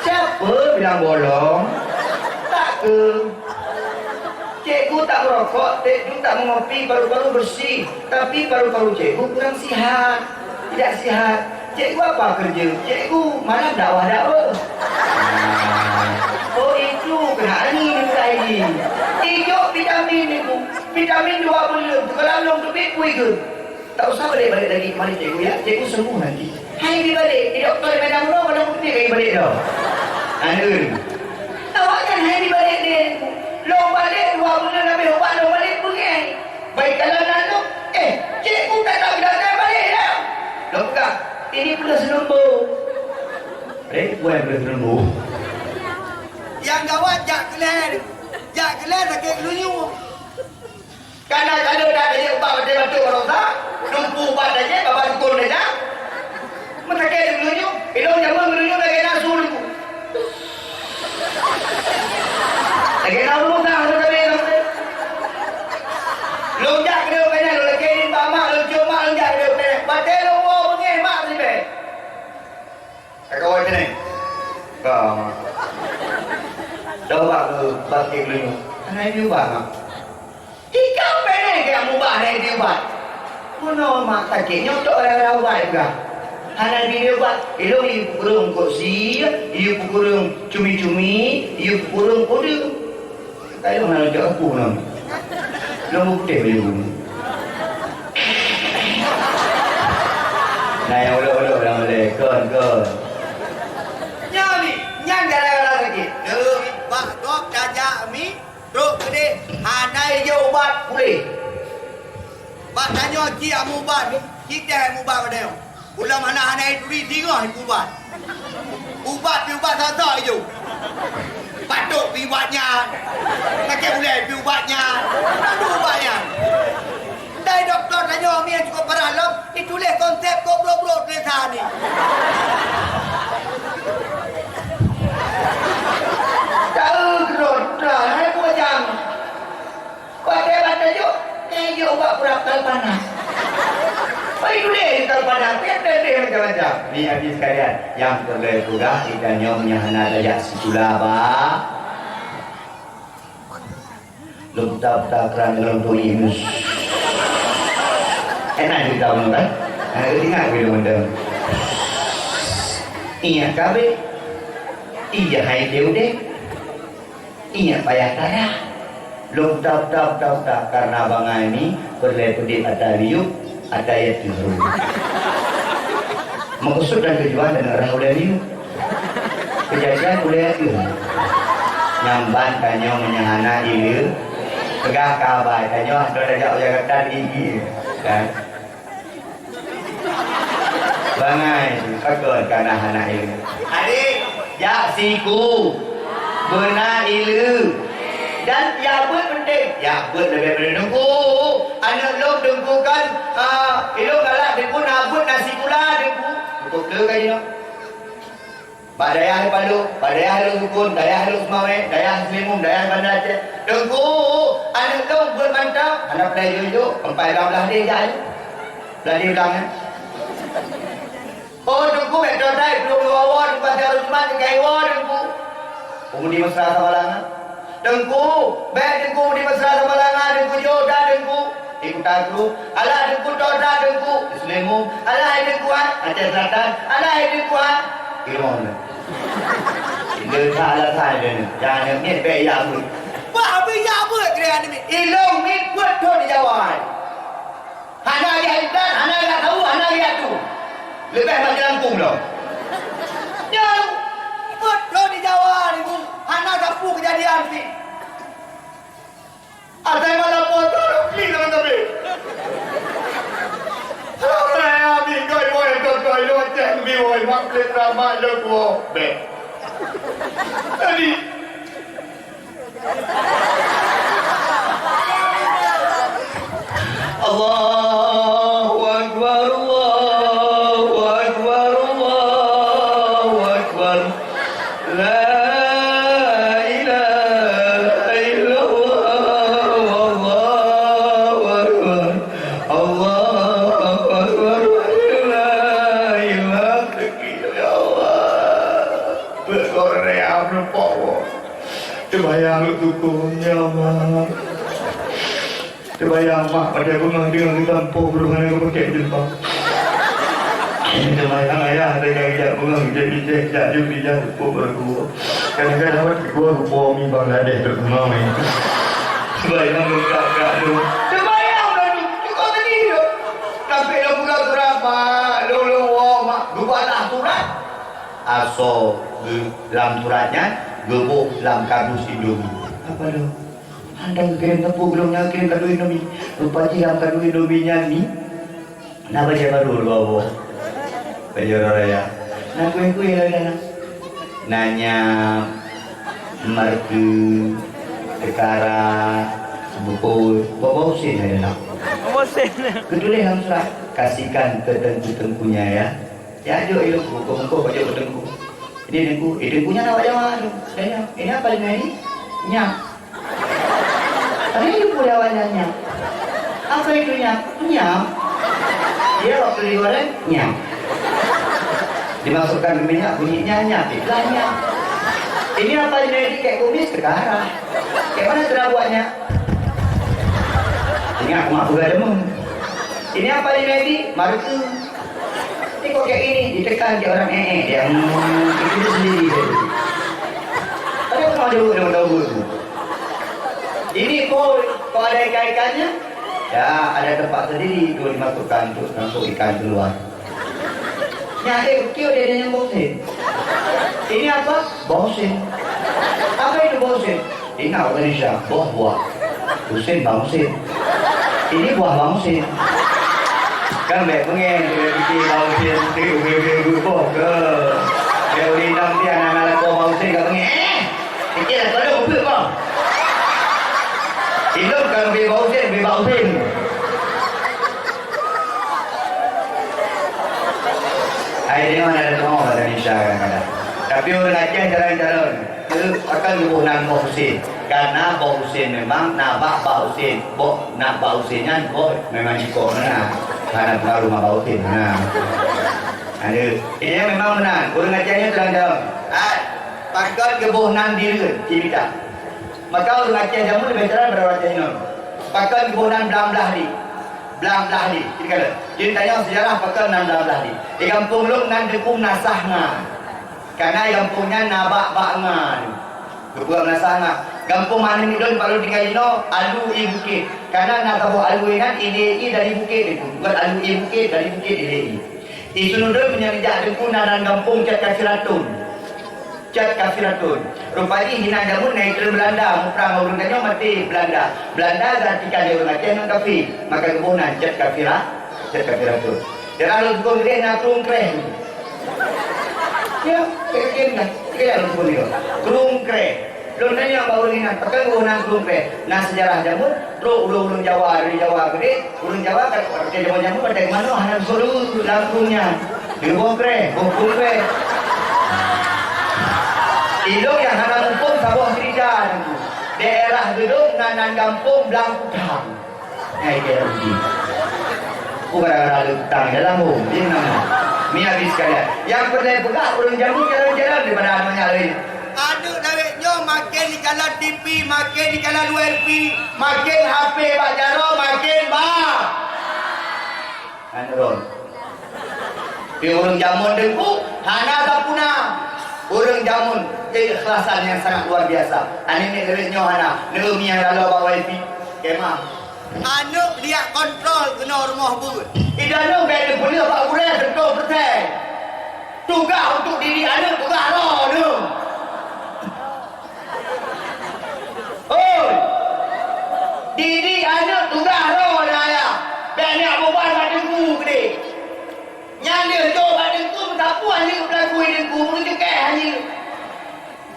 Siapa bilang bolong? Tak ke? Cikgu tak merokok, cikgu tak mengopi, paru-paru bersih. Tapi paru-paru cikgu kurang sihat. Tidak sihat. Cikgu apa kerja? Cikgu malam dakwah-dakwah. Oh, itu kena angin ni, bukan ini. Ijok vitamin ni, Bu. Vitamin dua buleuen. Kalau lôn teubiet, pui ke? Tak usah balik-balik lagi kemari, cikgu, ya. Cikgu sembuh nanti. Hai di balik, di doktor yang dah bunuh, kalau putih lagi balik dah. Aduh. Awak kan hai di balik ni. Long balik, dua bulan habis ubat, long balik, pergi. Baik, kalau nak tu, eh, cikgu tak tahu dah, dah balik dah. Long pegang, ini pula selumbo. Eh, buat pula selumbo. Yang gawat, jak keler. Jak keler sakit kelunyuk. Kana kalau dak tajak ubat batèe batuk baroesa, lumpu ubat tajak, baba dukon tajak. Meusakét meunyoe, ilôn jameun meunyoe lagèe na su lumpu. Lagèe na lumpu sa, hana sabé, hana sabé. Lo Ka, mak. Dah ubat ke bakeh geulinyueng? Hana ibi ubat, mak. Ikau peunah keu nyang mubat hana ibi ubat? Bunoe mak sakét nyoe tok gara-gara ubat juga. Hana ibi ubat, ilong ipeukurong kok sie, ipeukurong cumi-cumi, ipeukurong udeueng. Kayong hana jak aku nang. Lôn putéh baju. Nah, nyang ulok-ulok lam ulèe, kon, kon. Nyan mi, nyan gara-gara sakét. Deuh, bak gob tajak mi, trok keudeh, hana ijok ubat puléh. Bak tanyoe ci amu ubat, ci teh amu ubat bak tanyoe. Ulôn hana, hana ituri singoh ipubat. Ubat pi ubat sasak iju. Batuk pi ubat nyan. Sakét ulèe pi ubat nyan. Adu ubat nyan. Dai dokto tanyoe mi nyang cukôp parah lom, ituléh konsep kok brok-brok tulésan ni. Tahu keudroe, hai buah jang. Watèe ban tajok, tajok bak pura kalpana. Oi, dulé kalpana, tiep teuntèe macam-macam. Ni, hadirin sekalian, nyang peureulèe peugah, geutanyoe meunyo hana tajak sikula, bah. Lôn puta-puta kran dalam toilet. Enak cerita bunoe, kan? Ha, ingat video mantap. Ingat kabeh. Iya, hai dia udah. Ingat payah tara. Lôn tap, tap, tap, tap, karena bangai ni peureulèe peudeh ata liuk, ata yatim. Maksud dan tujuan dan arah ulèe liuk. Kejadian ulèe yatim. Nyang ban tanyoe meunyo hana ileue. Peugah kabai tanyoe hantom tajak u Jakarta gigi. Kan? Bangai, pakon kana hana ileue. Adik, jak siku. Beuna ileue. Dan jak beuet penting. Jak beuet leubeh penting. Teungku, aneuk lôn Teungku kan, ah, ilôn galak Teungku na beuet na sikula Teungku. Beutôi ka jinoe. Bak dayah Paloh, bak dayah Lhoksukon, dayah Lhokseumawe, dayah Seulimum, dayah Banda Aceh. Teungku, aneuk lôn beuet mantong, hana peulai jok-jok, sampai lam blah deh jak. Blah deh blang, eh. Oh, Teungku, bèk toe that, plueng dua woe, Teungku, até uroe Jumat, tinggai woe, Teungku. Peumudi mesra sabalangan. Teungku, bèk Teungku di mesra sabalangan, Teungku jok that Teungku. Ikut aku, alah Teungku, toe that Teungku. Seulimum, alah hai Teungku, ha? Aceh Selatan, alah hai Teungku, ha? Di rumoh tu. Dia tak alah saya dia ni. Jangan dia ni, bèk ya beuet. Bah, bèk ya beuet, kira ni. Ilong ni beuet thon di Jawa ni. Hana lagèe intat, hana lagèe tahu, hana lagèe atu. Leubeh mat jelangkung lom. Nyan, beutôi di Jawa ni, Bu. Hana sapeue keujadian sih. Asai malam motor, klik dalam kabeh. Hai, abi, goi, woi, goi, goi, lo, cek, bi, woi, mak, pelit, ramak, lo, gua, bek. Jadi, Allahu Akbar, Allahu Akbar, Allahu Akbar. La ilaha illallah, Allahu Akbar, Allahu Akbar, la ilaha illallah. Ya Allah. Peuet goreng, apa, apa. Teubayang lôn tukong, ya Allah. Teubayang mak pada beungoh deungon geutampo geuruhana geupakèk jilbab. Teubayang ayah teuka geujak beungoh geujak bijéh, jak jeuet bijéh pupuk bak geuwo. Kadang-kadang wat geuwo geupo mi Bangladesh trok keunoe. Teubayang lôn kak-kak lôn. Teubayang lôn, cukup tadi lôn. Sampai lôn peugah surat, mak, lôn, lôn woe, mak, geubalah surat. Asoe geu-, lam surat nyan geuboh lam kardus Indomie. Apa tu? Hantom geukirém teupeu gulong nyan geukirém kardus Indomie. Rupa jih lam kardus Indomie nyan mi na bajèe barô dua boh. Bajèe uroe raya. Na kueh-kueh lam dalam. Na nyam, marke, teukara, seubukôi, boh-boh sén lam dalam. Boh sén. Geutuléh lam surat, kasihkan ke teungku-teungkunya ya. Ya, jok ilok buku, buku, buku, buku, buku. Ini teungku, eh, teungku nyan awak Jawa tu. Saya, ini apa ini? Nyam. Tapi ini pun awak nyan nyam. Apa itu nyam? Nyam. Dia waktu digoreng, nyam. Dimasukkan minyak, bunyi nyan-nyan, fitnah nyan. Ini apa jadi kayak kumis sekarang? Kayak mana cara buatnya? Ingat, mak peugah demen. Ini apa jadi? Marke. Ini kok kayak ini, ditekan kayak orang ee, dia, hmm, itu sendiri. Ada orang jawab, dia tahu. Ini kok, kok ada ikan-ikannya? Ya, ada tempat sendiri itu dimasukkan untuk tangkap ikan keluar. Nyan eh, keu dia nyang bau usin. Ini apa? Bau usin. Apa itu bau usin? Ingat orang Indonesia, bau buah. Usin bau usin. Ini buah bau usin. Kan baik pengen, dia fikir bau usin, dia fikir bau ke. Dia udah hitam dia, anak-anak bau usin, kat pengen. Eh! Sikit lah, tolong, ubat bang. Ilong kalau beri bau usin, beri bau usin. Hai, dia mana ada tengok bahasa Indonesia kadang-kadang. Tapi orang Aceh jarang-jarang. Dia akan nyebut nan bau usin. Karena bau usin memang nak bak bau usin. Bau, nak bau usin nyan bau memang jikok mana. Karena pengaruh mak bau usin. Ha. Ada. Ini memang benar. Orang Aceh ni jarang-jarang. Hai. Pakon geuboh nan di rot, cimita. Maka ureuëng Aceh jameun leubeh cara daripada ureuëng Aceh nyoe. Pakon geuboh nan blang blah di. Blang blah di. Cit kalon. Jeuet tanyong seujarah pakon nan blang blah di. Di gampông lôn nan Teungku Meunasah Nga. Karena di gampông nyan na bak-bak nga. Geupeugah Meunasah Nga. Gampông manéh ulôn bak lôn tinggai jinoe, Alu Ie Bukét. Karena na saboh alu ie nyan, ie dari bukét itu. Bukan Alu Ie Bukét, dari bukét ie. Di Sunudon meunyoe jijak Teungku na nan gampông Cot Kasiratun. Cot Kasiratun. Rupa jih hinan jameun na itreun Belanda, muprang ureuëng tanyoe maté Belanda. Belanda geuratikan lé ureuëng Aceh ngon kafé, maka geuboh nan Cot Kasira-, Cot Kasiratun. Daerah Lhoksukon keudeh na Krueng Kreh. Ya, peue keuh na, kaya Lhoksukon nyoe. Krueng Kreh. Lôn tanyong bak ureuëng inan, pakon geuboh nan Krueng Kreh? Na seujarah jameun, trok ureuëng-ureuëng Jawa, dari Jawa keudeh, ureuëng Jawa ka, ka jameun-jameun watée keunoe hana geuseuruek lam krueng nyan. Geuboh kreh, boh krueng kreh. Ilong nyang hana muphom saboh sirija Teungku. Daerah Geudong na nan gampông Blang Kutang. Hai, dia rugi. Bukan gara-gara leuntang dalam hom, dia nama. Mi habis sekalian. Yang pernah peugah ureuëng jameun jalan-jalan daripada aneuk nyak lain. Aneuk lawét nyoe maken dikalon T V, maken dikalon wifi, maken H P bak jaroe, maken bak Android. Di ureuëng jameun Teungku hana sapuna. Ureuëng jameun keikhlasan yang sangat luar biasa. Aneuk miet lawét nyoe hana, neueu miang laloe bak wifi. Kemah. Aneuk liak kontrol keunoe rumoh beuet. Ida nyoe bèk neupeuleueh bak gurèe seratus persen. Tugaih untuk didik aneuk, tugaih droeneuh. Oi! Didik aneuk tugaih droeneuh ayah. Bèk neujak beban bak teungku keudéh. Nyan lheueh jok bak teungku, meusapeue aneuk peulaku teungku, meucukéh aneuk.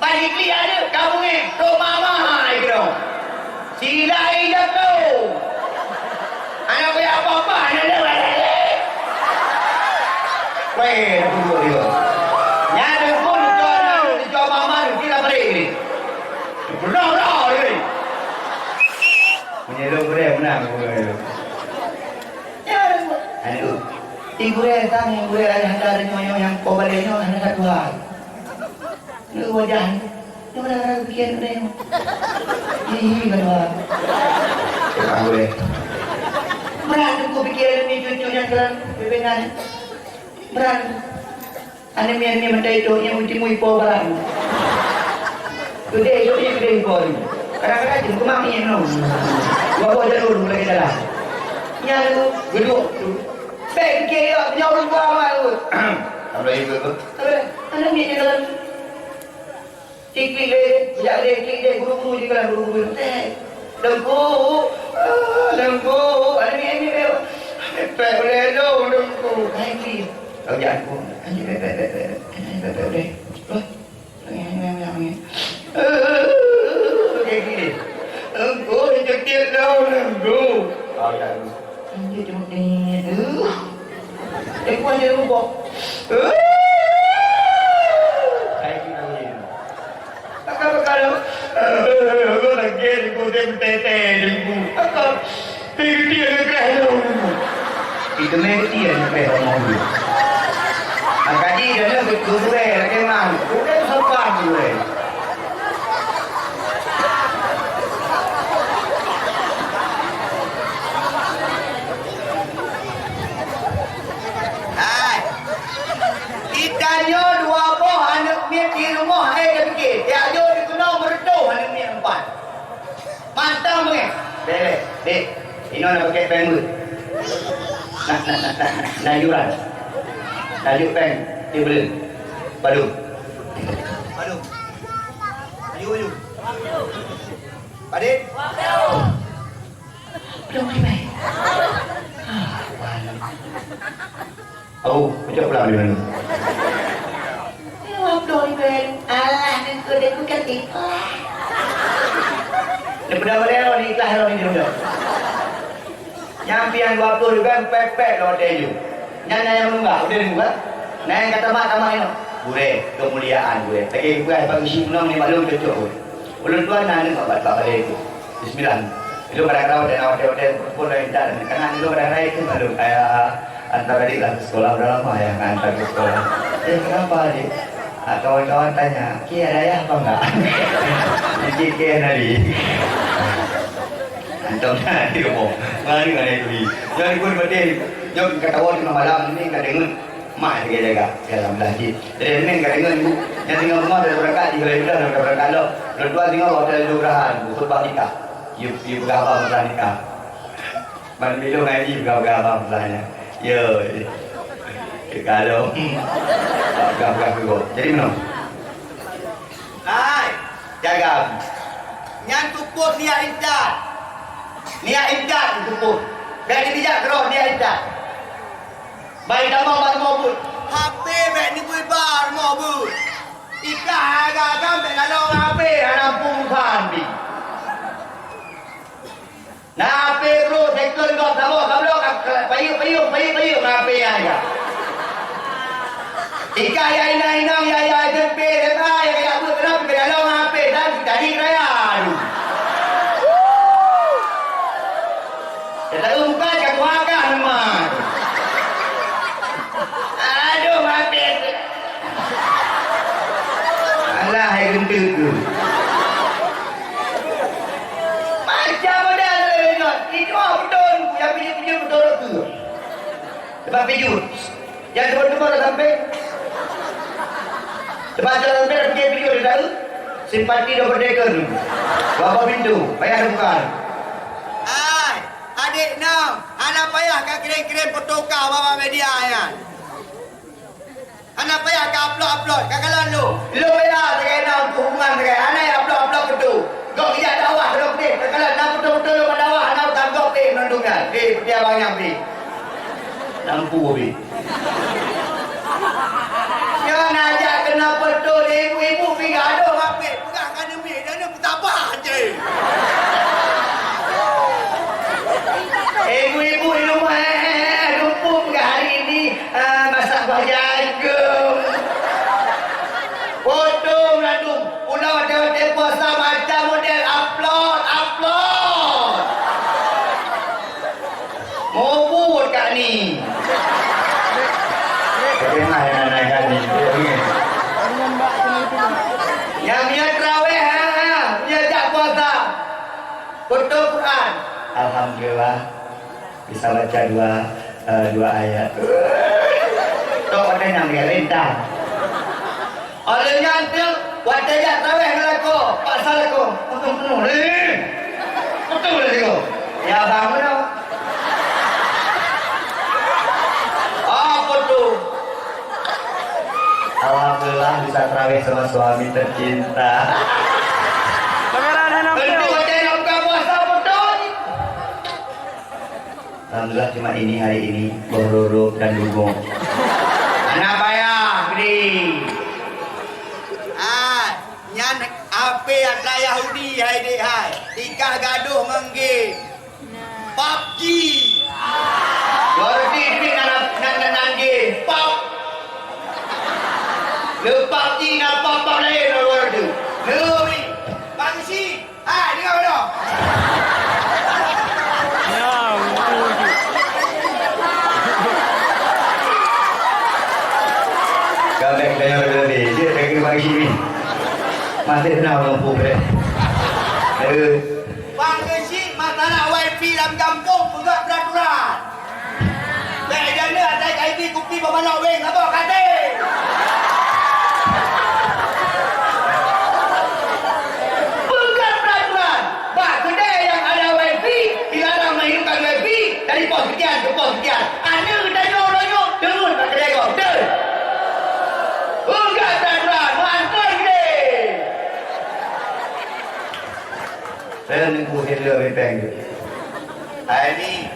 Bak diklik aneuk ka beungéh, trok mama hai keudroe. Sila ija tu. Aneuk kuyak apa-apa, aneuk dia balik. Weh, dah tunggu dia. Nyan teungku, dijual aneuk, dijual mama, sila balik ni. Beurah-beurah ni. Meunyoe lôn gurèe, meunan gurèe. Nyan, aneuk. Di gurèe, tang nyang gurèe, ada, ada, ada nyoe, nyoe, nyang po balèe nyoe, hana satu hal. Nyoe wajah nyoe. Nyoe kadang-kadang pikiran nyoe. Hi, hi, kadang-kadang. Cakap boleh. Berat tu ku pikiran ni cucu nyang keulan pimpinan. Berat. Aneuk miet-miet meutai tu nyang meutimui po barang. Keudeh tu nyang keudeh po ni. Kadang-kadang cuma keumak ni noh. Dua boh jalur mulai jalan. Nyan tu, geduk tu. Bèk kira nyoe ureueng tua mak tu. Alhamdulillah. Aneuk miet jalan. Tiklik lé, jak lé, tiklik lé, buru-buru jikalan, buru-buru. Teh, Teungku, ah, Teungku, aneuk miet, miet, miet. Pèt ulèe lôn, Teungku. Hai, miet. Kau jak aku. Anjing, pèt, pèt, pèt, pèt. Anjing, pèt, pèt, ulèe. Wah. Anjing, anjing, anjing, anjing. Ah, kayak gini. Teungku, jekit lôn, Teungku. Kau jak aku. Anjing, cuma ni. Uh. Eh, ku anjing rubah. Uh. Hai, kita ni. Pakon-pakon lom. Eh, aku lagi di kudem tete di ibu. Apa? Tinggi dia ni kereh lom. Itu mesti yang kereh lom. Maka di Gurèe, lakèe man. Gurèe sopan gurèe. Hai. Geutanyoe dua boh aneuk miet di rumoh, hai, tapike. Tiep jih dikeunong meureutoh aneuk miet empat. Mantong beungèh. Bèk, bèk. Inoe na pakèt pèng beuet. Na, na, na, na, na yuran. Na jeuet pèng sibuleuen. Padum? Padum? Aju, aju. Padum? Padum ribèe. Ah, padum. Abu, peucok pulang di mana? Dua puluh ribu. Alah, nengku, nengku kan ikhlas. Daripada boleh lo ni ikhlas lo ni dia. Nyang pian dua puluh ribu pepek lo dia ju. Nyan nyang menunggak, udah nunggu kan? Nah, yang kata mak, kata mak ini. Gurèe, kemuliaan gurèe. Lagi gurèe, bagi si menang ni maklum cocok gurèe. Ulôn tuan na aneuk bak, bak balè tu. Bismillah. Ilôn kadang-kadang watèe na watèe-watèe pun laén that. Karena ilôn kadang-kadang ikut maklum, ayah hantar adik lah ke sekolah, udah lama ayah nggak hantar ke sekolah. Eh, kenapa, Dik? Ah, kawan-kawan tanya, "Ki, ada ayah apa enggak?" Mungkin Ki ada, Dik. Hantar dah di rumah. Mari, mari, mari. Jangan ikut betul. Jom kita tahu tengah malam ni, kita dengar. Mak jaga-jaga. Ya, alhamdulillah, cit. Jadi, mending ka deungon, Bu. Nyang tinggai rumoh dari berangkat, di helai mudah dari berangkat lom. Lôn tuan tinggai watèe lôn rahan, Bu, khutbah nikah. Yue, yue peugah haba masalah nikah. Ban bilong ngaji peugah-peugah haba masalah nyan. Yo, yo. Keu kalon. Peugah-peugah keu gob. Jadi, meunoe. Hai, jaga. Nyan tupot niat intat. Niat intat tupot. Bèk jibijak keudroe niat intat. Bai tamong bak rumoh buet. H P bèk neubri bak rumoh buet. Ika agam-agam bèk lalong H P hana muphom pih. Na H P bro, second gob saboh ka bloe ka, ka, payeueng, payeueng, payeueng, payeueng H P nyan ka. Ika ya inong-inong ya, ya S M P, S M A ya, ya buet keudroe bèk lalong H P dan jadi raya. Aduh. Tataeu muka cak kuah kah leumah. Aduh, maté. Alah, hai geunteu tu. Macam model lagèe nyoe. Itu ah beutôi, nyang pijôh-pijôh beutôi tu. Sebab pijôh. Nyang teumpat-teumpat dah sampai. Teumpat dah sampai, dah pergi video dah tahu. Simpati dah berdeka tu. Baba pintu, payah dah buka. Ai, adik nang, hana payah ka kirim-kirim foto kah bak media nyan. Hana payah ka upload-upload, ka kalon lu. Lu payah sagai na untuk hubungan sagai, hana ya upload-upload foto. Gok ijak dakwah lom deh, ka kalon na foto-foto lu dakwah, hana tanggob deh, meunurot nyan. Eh, peuti abang nyang bri. Nampu bri. Nyan ajak keunoe beutôi ibu-ibu pih gadoh hapé, peugah ka neumé, dan neupeutabah je. Ibu-ibu di rumah, eh, eh, eh, lumpuh peugah hari ini, eh, masak kuah jagung. Bodoh melandung, ulah watèe-watèe puasa macam model upload, upload. Mubut Kak Ni. Bagaimana anak Kak Ni? Nyang meunyoe traweh, ha, ha, meunyoe jak puasa. Foto Quran. Alhamdulillah. Bisa baca dua, eh, dua ayat. Tok ada nyang dia lintang. Oleh nyan tu, watèe jak traweh ngon lakoe, paksa lakoe. Untung penuh lé. Betul lé lakoe. Ya, bangun dah. Apa tu? Alhamdulillah bisa traweh sama suami tercinta. Kamera ada nampak. Tentu watèe nak buka puasa betul. Alhamdulillah, cuma ini hari ini, boh roro dan dugong. Hana payah, bri. Ah, nyan H P atra Yahudi, hai dek, hai. Ikah gadoh ngon game. PUBG. Berarti duit nan, nan, nan, nan game. Pub. Le PUBG nan pub-pub lain, berarti. Le, bri. Bang Isi. Hai, dengar dulu. Ya, betul. Sini. Masih kenal orang pun, eh. Eh. Bang Keuchik, masalah wifi lam gampông peugah peraturan. Bèk jeuet asai ka ibi kupi bak manok weng saboh katé. Peugah peraturan. Bak keudè nyang ada wifi, dilarang menghidupkan wifi dari pos sekian ke pos sekian. Aneuk geutanyoe uroe nyoe deungon bak keudè gob. Beutôi. Peugah peraturan, mantong deh. Saya nunggu Hitler di peng tu. Hai ni,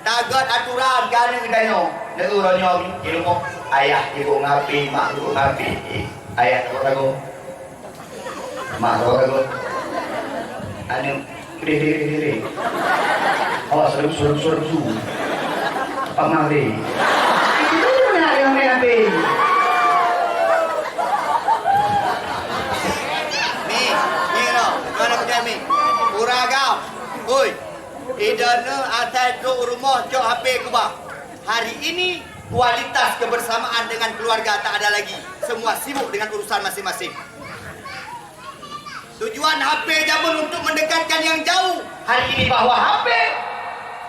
tagot aturan keu aneuk geutanyoe. Neu uroe nyoe di rumoh, ayah sibuk ngapi, mak sibuk ngapi. Eh, ayah takot-takot. Mak, sabar, sabar. Aneuk, deh, deh, deh, deh, deh. Awas, seru, seru, seru, seru. Pak Mari. Itu mana yang main api? Mi, mi, no. Mana punya mi? Uragam. Oi. Idana asai trok rumoh cok H P keubah. Hari ini kualitas kebersamaan dengan keluarga tak ada lagi. Semua sibuk dengan urusan masing-masing. Tujuan H P jameun untuk mendekatkan yang jauh. Hari ini bahwa H P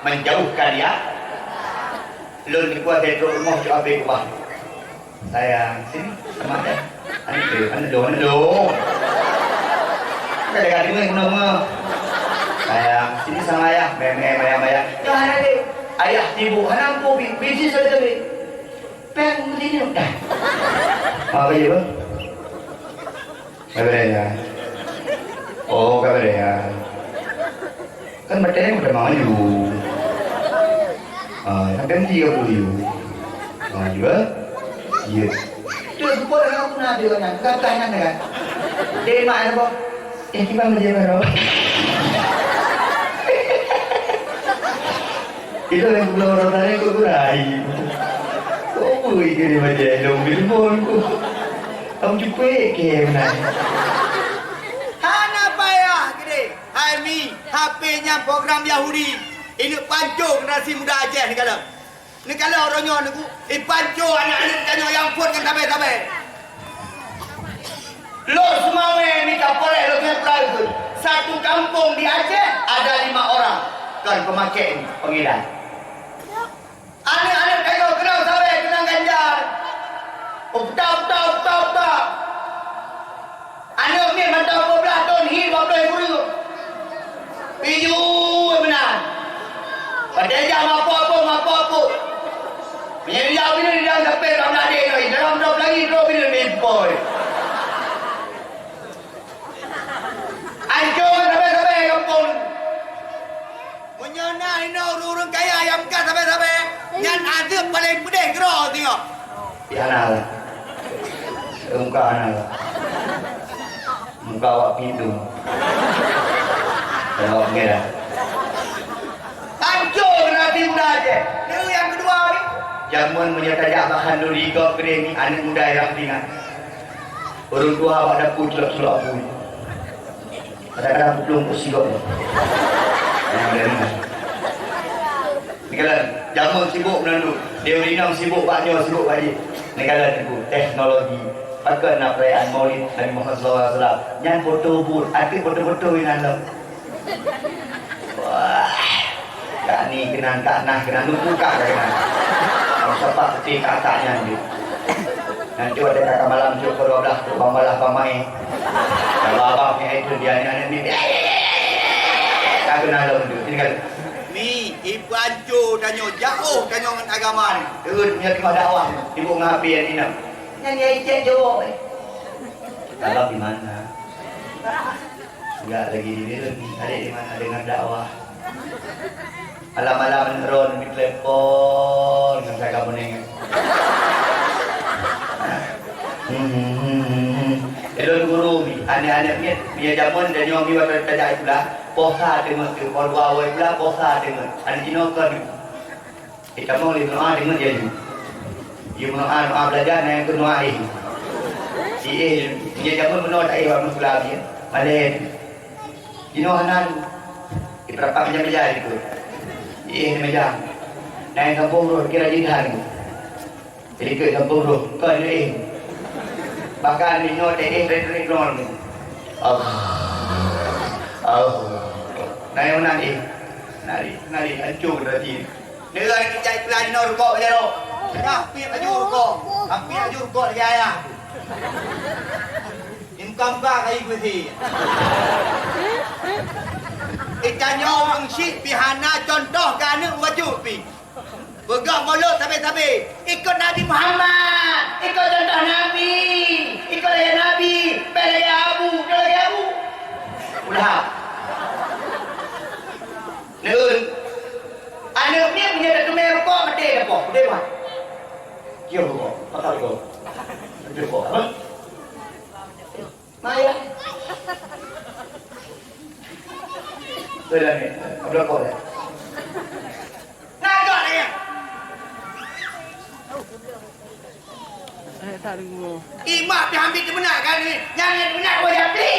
menjauhkan yang. Lôn dikeue trok rumoh cok H P keubah. Sayang, sini sama deh. Aneuk tu, aneuk dong, aneuk dong. Kadang-kadang dengar guna-guna. Sayang, sini sama ayah. Meh, meh, mayah, mayah. Dah ada deh. Ayah sibuk, hana ampu bi-, bisi sabe-sabe. Peng mesti ni dah. Apa je, Bang? Ka beuraya. Oh, ka beuraya. Kan batèe udah maju. Ah, sampai mesti ka buyueng. Maju, eh? Iya. Tu bukan aku nak dia nak kata nak kan. Dia mak apa? Eh, kita maju baru. Itu yang pulau orang tadi kok kurai. Kok bui ke dia macam dong bilbon ku. Kamu cukup ke mana? Hana payah gede. Hai Mi, H P nyan program Yahudi. Ini panco generasi muda Aceh ni kalau. Ni kalau orang nyoh ni ku, ipanco anak-anak tanyoe yang pun kan sabai-sabai. Lo seumawe mita poleh lo keu peue? Satu kampung di Aceh ada lima orang kon peumakè pengedar. Aneuk-aneuk tanyoe keunong sabe keunong ganjal. Utak, utak, utak, utak. Aneuk miet mantong dua belas thon hi dua belas ribu. Iju meunan. Padahai jam apa-apa, apa-apa. Meunyoe dia bini dia sampai dalam nadé noi, dalam dua belas ribu bini ni boy. Ancur sabe-sabe kampung. Meunyoe na inoe ureueng-ureueng kaya nyang ka sabe-sabe, nyan azeueb paleng peudeh keudroe singoh. Ya, hana lah. Muka hana lah. Muka awak pintu. Kalau awak mengira. Hancur generasi muda Aceh. Lalu nyang keudua ni, jameun meunyoe tajak bak khanduri gob keudeh ni, aneuk muda nyang ringan. Ureueng tuha bak dapu culok-culok apui. Kadang-kadang peuplueng peusigok. Nyang ada ringan. Ni kalon, jameun sibuk meunan dulu. Dewi Inong sibuk bak nyoe, sibuk bak jih. Ni kalon, teknologi. Pakon na perayaan Maulid Nabi Muhammad sallallahu alaihi wasallam. Nyan foto booth, artis foto-foto inan lom. Wah, kak ni keunan, kak nah keunan, lupu kak keunan. Kamu sapa putih kak nyan tu. Nanti ada kakak malam cuk pukul dua belas tu, bang balah bang main. Kalau abang ni itu dia ni anak ni. Kak keunan lom tu. Sini kali. Mi, ipanco tanyoe jauh tanyoe ngon agama ni. Terus punya tempat dakwah ni. Sibuk ngapi yang ni nak. Nyan dia ijek jawab eh. Abang di mana? Enggak lagi di Bireuen, adék di mana deungon dakwah. Malam-malam droen di telepon ngon saya kamu nengok. Hmm, hmm, hmm, hmm. Elon guru ni, aneuk-aneuk ni, dia jameun dan nyoe mi waktu tajak pula, posa teungeut tu, pol dua awai pula, posa teungeut. Aneuk jinoe kon. Di kamoe lé meudoa deungon jaju. Jimeudoa, doa belajar, na nyang keunoe éh. Di éh, nyan jameun meunoe taéh bak meuseula abéh. Malèe. Jinoe hana. Di peurapat meja-meja di tu. Di éh di meja. Na nyang gampông roh kira jih that. Di likot gampông roh. Kon di éh. Bahkan meunyoe teuéh dari-dari droeneuh. Allah. Allah. Nah, nyang meunan éh. Nari, nari, ancô generasi. Nyoe cai peulai nyoe rukok bak jaroe. Tengah piep laju rukok. Piep laju rukok lagèe ayah. Di muka-muka kayu beusi. Itanyoe ureueng syik pih hana contoh keu aneuk bacut pih. Peugah mulôt sabe-sabe, "Ikot Nabi Muhammad, ikot contoh Nabi, ikot lagèe Nabi, bèk lagèe Abu, bèk lagèe Abu." Ulah. Neuen. Aneuk miet meunyoe teumé rukok, maté dah poh, udép mah. Cium rukok, pakai rukok. Cium rukok, apa? Maya. Belah ni, berapa dah? Nagak ni. Eh, tak dengar. Imak pih ambil teumeunak kan ni. Nyang teumeunak boleh api.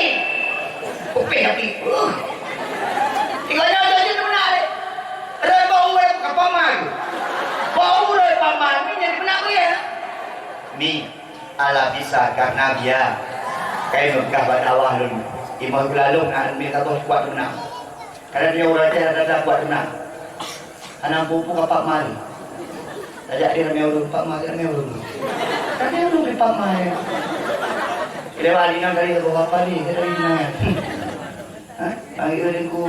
Kuping api. Uh. Tinggal nyoe jadi teumeunak ni. Roi bau roi kapama tu. Bau roi paman ni jadi teumeunak boleh. Mi. Alah bisa karena biya. Kai meugah bak dakwah lôn. Imam Gula lôn na mi ka boh kuat meunan. Karena dia ureueng Aceh rata-rata kuat meunan. Hana mampu ka Pak Mal. Tajak dia ramé ureueng Pak Mal, ramé ureueng. Ramé ureueng di Pak Mal. Dia bak Adnan tadi boh apa ni? Dia tadi Adnan. Ha? Panggil dia ku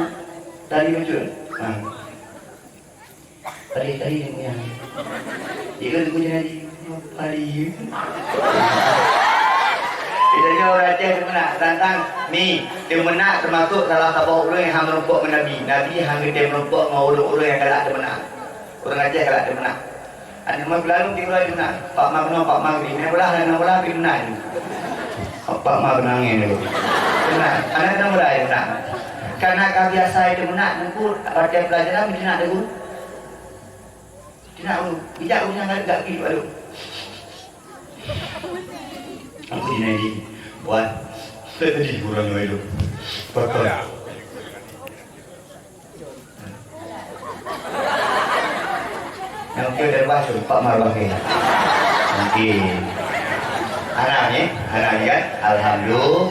tadi muncul. Ha. Tadi, tadi dia punya. Dia kata, "Aku jadi tadi." Tadi. Kita ni orang Aceh teumeunak. Tantang mi, teumeunak termasuk salah saboh ureueng nyang han meurumpok ngon Nabi. Nabi han geutém meurumpok ngon ureueng-ureueng nyang galak teumeunak. Ureueng Aceh galak teumeunak. Aneuk muda lalu tiba teumeunak. Pak Ma keunoe, Pak Ma keunoe. Nyang bola, nyang bola, pi teumeunak. Pak Ma keunoe angin dulu. Teumeunak. Aneuk muda teumeunak. Karena ka biasa teumeunak, nunggu latihan pelajaran, teumeunak dulu. Tidak, bijak ureueng nyang galak gaki baru. Aku di Naidi. Buat. Sedih ureueng nyoe tu. Betul. Yang ke dari bawah tu, Pak Marwah ke. Mungkin. Anak ni, anak ni kan? Alhamdulillah.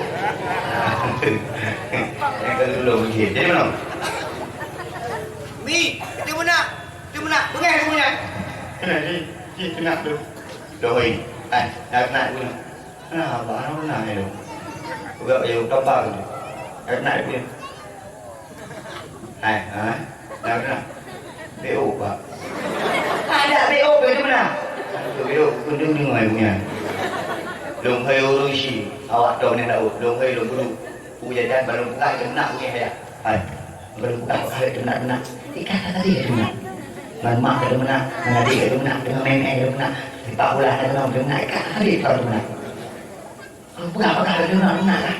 Yang kedua mungkin. Jadi mana? Mi, dia mana? Teumeunak, beungéh teumeunak. Keunan jih, jih keunak tu. Doi. Hai, na keunak tu. Nah, abah na keunak tu. Peugah bak yôh kapal tu. Na keunak tu. Hai, hai. Na keunak. B O, Pak. Ada B O ke teumeunak? Ada B O, kunjung deungoe bunyan. Lôn hai ureueng si, awak dong nyang daôt. Lôn hai lôn guru. Peue jajan balon peugah teumeunak beungéh ya. Hai. Belum buka, buka, belum nak, nak. Ikan tak tadi, belum nak. Ngon mak ka meunan, ngon adik ka meunan, ngon nenek ka meunan. Sipak bola ka meunan, meunan. Ikan tak tadi, belum nak. Kalau peugah, peugah, belum nak, nak lah.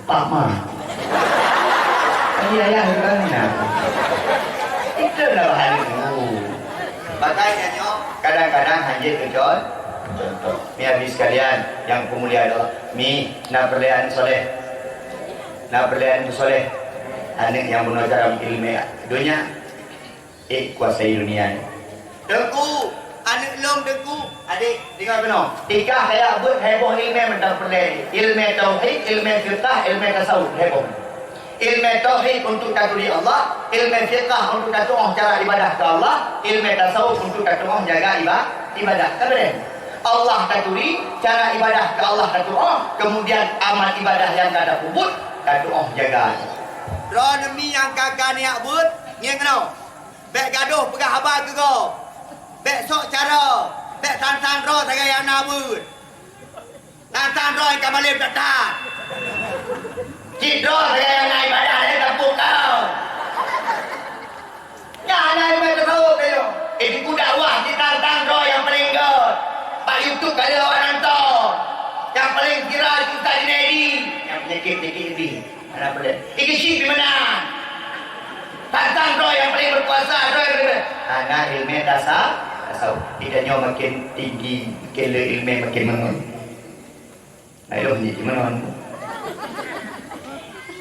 Pak Ma. Tadi ayah ka meunan. Itu lah bahaya tu. Makanya nyoe, kadang-kadang hanjeuet keu con-, contoh. Ni habis sekalian, yang peumulia Allah. Mi, na peureulée aneuk soleh. Na peureulée aneuk soleh. Aneuk nyang bunoe cara ileumèe donya, ék kuasai dunia. Teungku, aneuk lôn Teungku, adik, deungoe keunoe. Tikah kaya buet heboh ileumèe mantong peureulée. Ileumèe tauhid, ileumèe fiqah, ileumèe tasawuf, heboh. Ileumèe tauhid untuk taturi Allah, ileumèe fiqah untuk tatuoh cara ibadah keu Allah, ileumèe tasawuf untuk tatuoh jaga iba-, ibadah. Ka beureh? Allah taturi, cara ibadah keu Allah tatuoh, kemudian amal ibadah nyang ka tapeubuet tatuoh jaga. Droeneuh mi nyang ka, ka neujak beuet, ngieng keunoe. Bèk gadôh peugah haba keu gob. Bèk sok cara, bèk tantang droe sagai hana beuet. Tantang droe ka malém that-that. Cit droe sagai hana ibadah lé gampông kau. Nyan hana ileumèe tasawuf teuh. Eh, di dakwah ditantang droe nyang paleng göt. Bak YouTube ka lheueh awak nonton. Nyang paleng viral di Ustaz Junaidi. Nyang peunyakét-peunyakét jih. Hana peureulèe. Ikeuchik di meunan. Tantang droe nyang paleng berkuasa, droe nyang paleng. Hana ileumèe tasa-, tasawuf. Kita nyoe makin tinggi, makin le ileumèe, makin meungon. Nah, ilôn nyoe di meunan.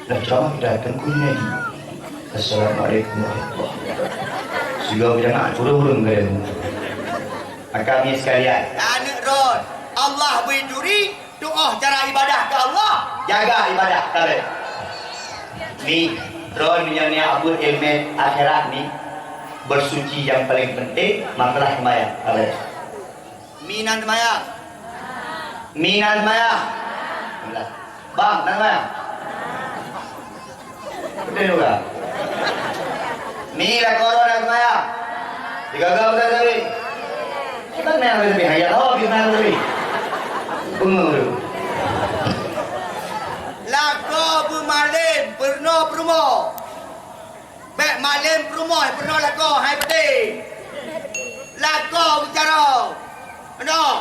Dah ceramah kita Teungku Junaidi. Assalamualaikum warahmatullahi wabarakatuh. Sigoe jamaah turun-turun ke dalam. Maka, mi sekalian. Aneuk droe, Allah bri turi, Tu'oh cara ibadah keu Allah, jaga ibadah. Ka lheueh. Mi, droeneuh nyang neujak beuet ileumèe akhirat mi, bersuci nyang paleng penting, masalah seumayang. Ka lheueh. Mi na seumayang? Mi na seumayang? Bang, na seumayang? Beutôi juga. Mi lakoe droe na seumayang? Sigoe-goe beutôi sabe. Kita na sabe, hanya tahu kita na sabe. Bengong tu. Lakoe beumalém, peurunoe peurumoh. Bèk malém peurumoh, peurunoe lakoe, hai beutôi. Lakoe bicara. Meunoe.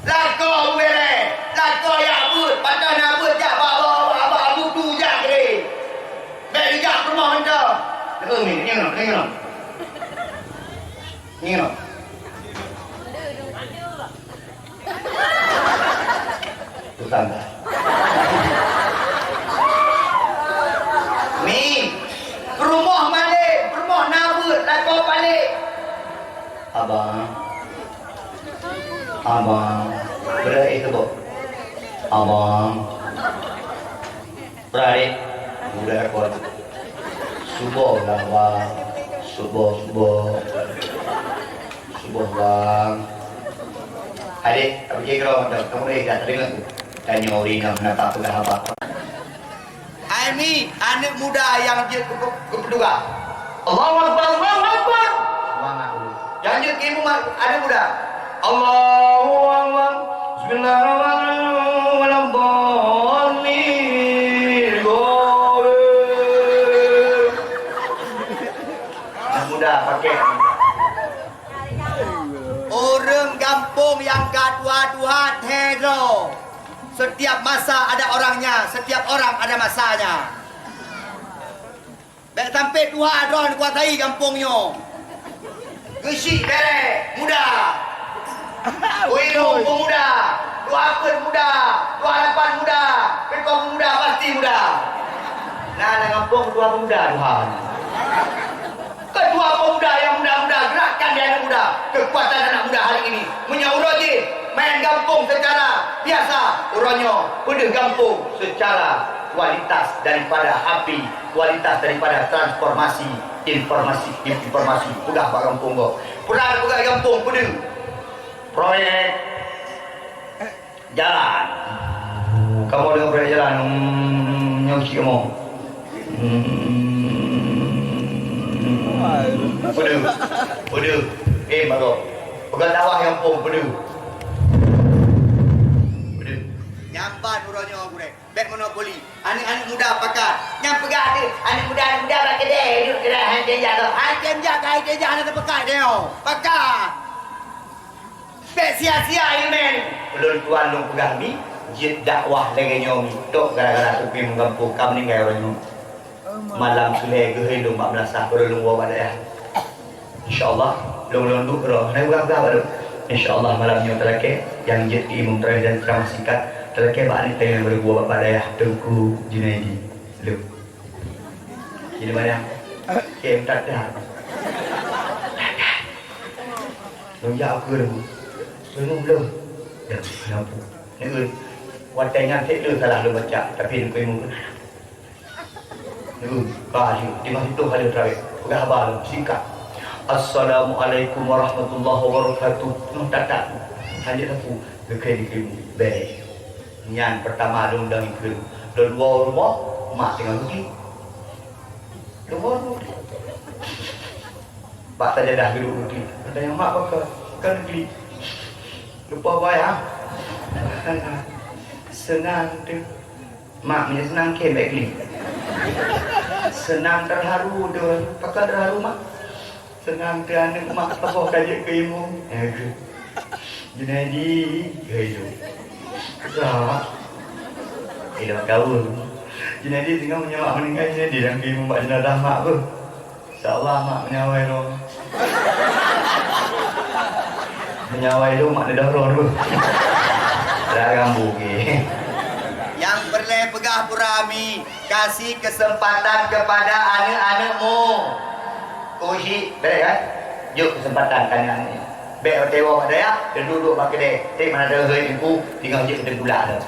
Lakoe beubèrèh, lakoe jak beuet, patah na beuet jak bak, bak, bak, bak butu jak keudéh. Bèk jak peurumoh mantong. Nyoe, nyoe, nyoe. Nyoe. Teutangga. Mi, peurumoh malém, peurumoh na beuet, lakoe palék. Abang. Abang. Beudah eh teuboh. Abang. Beudah eh. Beudah eh. Suboh lah, Bang. Suboh, suboh. Suboh, Bang. Adék, apa je kira macam kamu ni dah terdengar tu? Tanya orang yang nak tak pegang apa. Hai Mi, aneuk muda nyang jeuet keu, keu peudugah. Allahu Akbar, Allahu Akbar. Semangat dulu. Nyang jeuet keu imum aneuk muda. Allahu Akbar. Bismillahirrahmanirrahim. Waladdallin. Aneuk muda pakai. Ureueng gampông nyang ka tuha-tuha thèe droe. Setiap masa ada orangnya, setiap orang ada masanya. Bèk sampai tuha droe neukuasai gampông nyoe. Geusyik bèrèh muda. Kuilong peumuda, dua peuet muda, dua lapan muda, keutong muda pasti muda. Nah, lam gampông ketua pemuda tuha. Ketua pemuda nyang muda-muda, gerakkan di anak muda. Kekuatan anak muda hari ini. Meunyoe uroe jih main gampông secara biasa, uroe nyoe peudeuh gampông secara kualitas daripada api, kualitas daripada transformasi informasi, informasi peugah bak gampông gob. Peue na peugah gampông peudeuh. Proyek jalan. Kamoe deungoe proyek jalan, hmm, nyoe cit kamoe. Hmm. Peudeuh. Peudeuh. Eh, bagoe. Peugah dakwah nyang phon, peudeuh. Peudeuh. Nyang ban uroe nyoe gurèe. Bèk monopoli. Aneuk-aneuk muda pakat. Nyang peugah tu, aneuk muda, aneuk muda bak keudè, duek keudè, hai teuh jak lom. Hai teuh jak, hai teuh jak, hana teupeugah deh. Pakat. Bèk sia-sia ileumèe nyoe. Ulôn tuan lôn peugah mi, jeuet dakwah lagèe nyoe mi. Tok gara-gara Teungku Imum gampông ka meuninggai uroe nyoe. Malam sulhèe geuhôi lôn bak meulasah, baru lôn woe bak dayah. Insya Allah, lôn, lôn duek droe. Hana peugah-peugah bak lôn. Insya Allah, malam nyoe talakèe, nyang jeuet keu imum terakhir dan ceramah singkat, talakèe bak aneuk tanyoe nyang baru geuwoe bak dayah, Teungku Junaidi. Lôn. Jadi, banyak. Oke, minta dah. Lôn jak ukeue lôn. Lôn belum. Dah, kenapa? Ni, watèe nyan cit lôn salah lôn baca, tapi lôn keumu. Lôn, ka lheueh, di masa itu ka lheueh teurawèh. Peugah haba lôn, singkat. "Assalamualaikum warahmatullahi wabarakatuh." Nyoe that-that. Hana sapeue, geukheun di keumu. Bèk. Nyan peurtama lôn dong ikeu. Lôn woe u rumoh, mak teungoh geuklik. Lôn woe u rumoh. Bak sajadah geuduek geuklik. Geutanyong, "Mak, pakon?" "Kon geuklik." Lupa bayar. Seunang teuh. "Mak, meunyoe seunang kheun bèk klik." Seunang teuharu teuh. "Pakon teuharu, Mak?" "Seunang teuh aneuk mak saboh ka jeuet keu imum." Eh, Junaidi, keu imum. Rak. Ilok gaul. Junaidi singoh meunyoe mak meuninggai, Junaidi nyang keu imum bak jenazah mak beuh. Insya Allah mak meunyawa ilong. Meunyawa ilong mak neudoh droe beuh. Rak rambu ke. Nyang peureulèe peugah pura mi, kasih kesempatan kepada aneuk-aneukmu. Kuji, bèrèh kan? Jok kesempatan keu aneuk-aneuk nyoe. Bèk watèe woe bak dayah, duek-duek bak keudè. Trép mana deuh hai Teungku, singoh jeuet keu teukulak lom.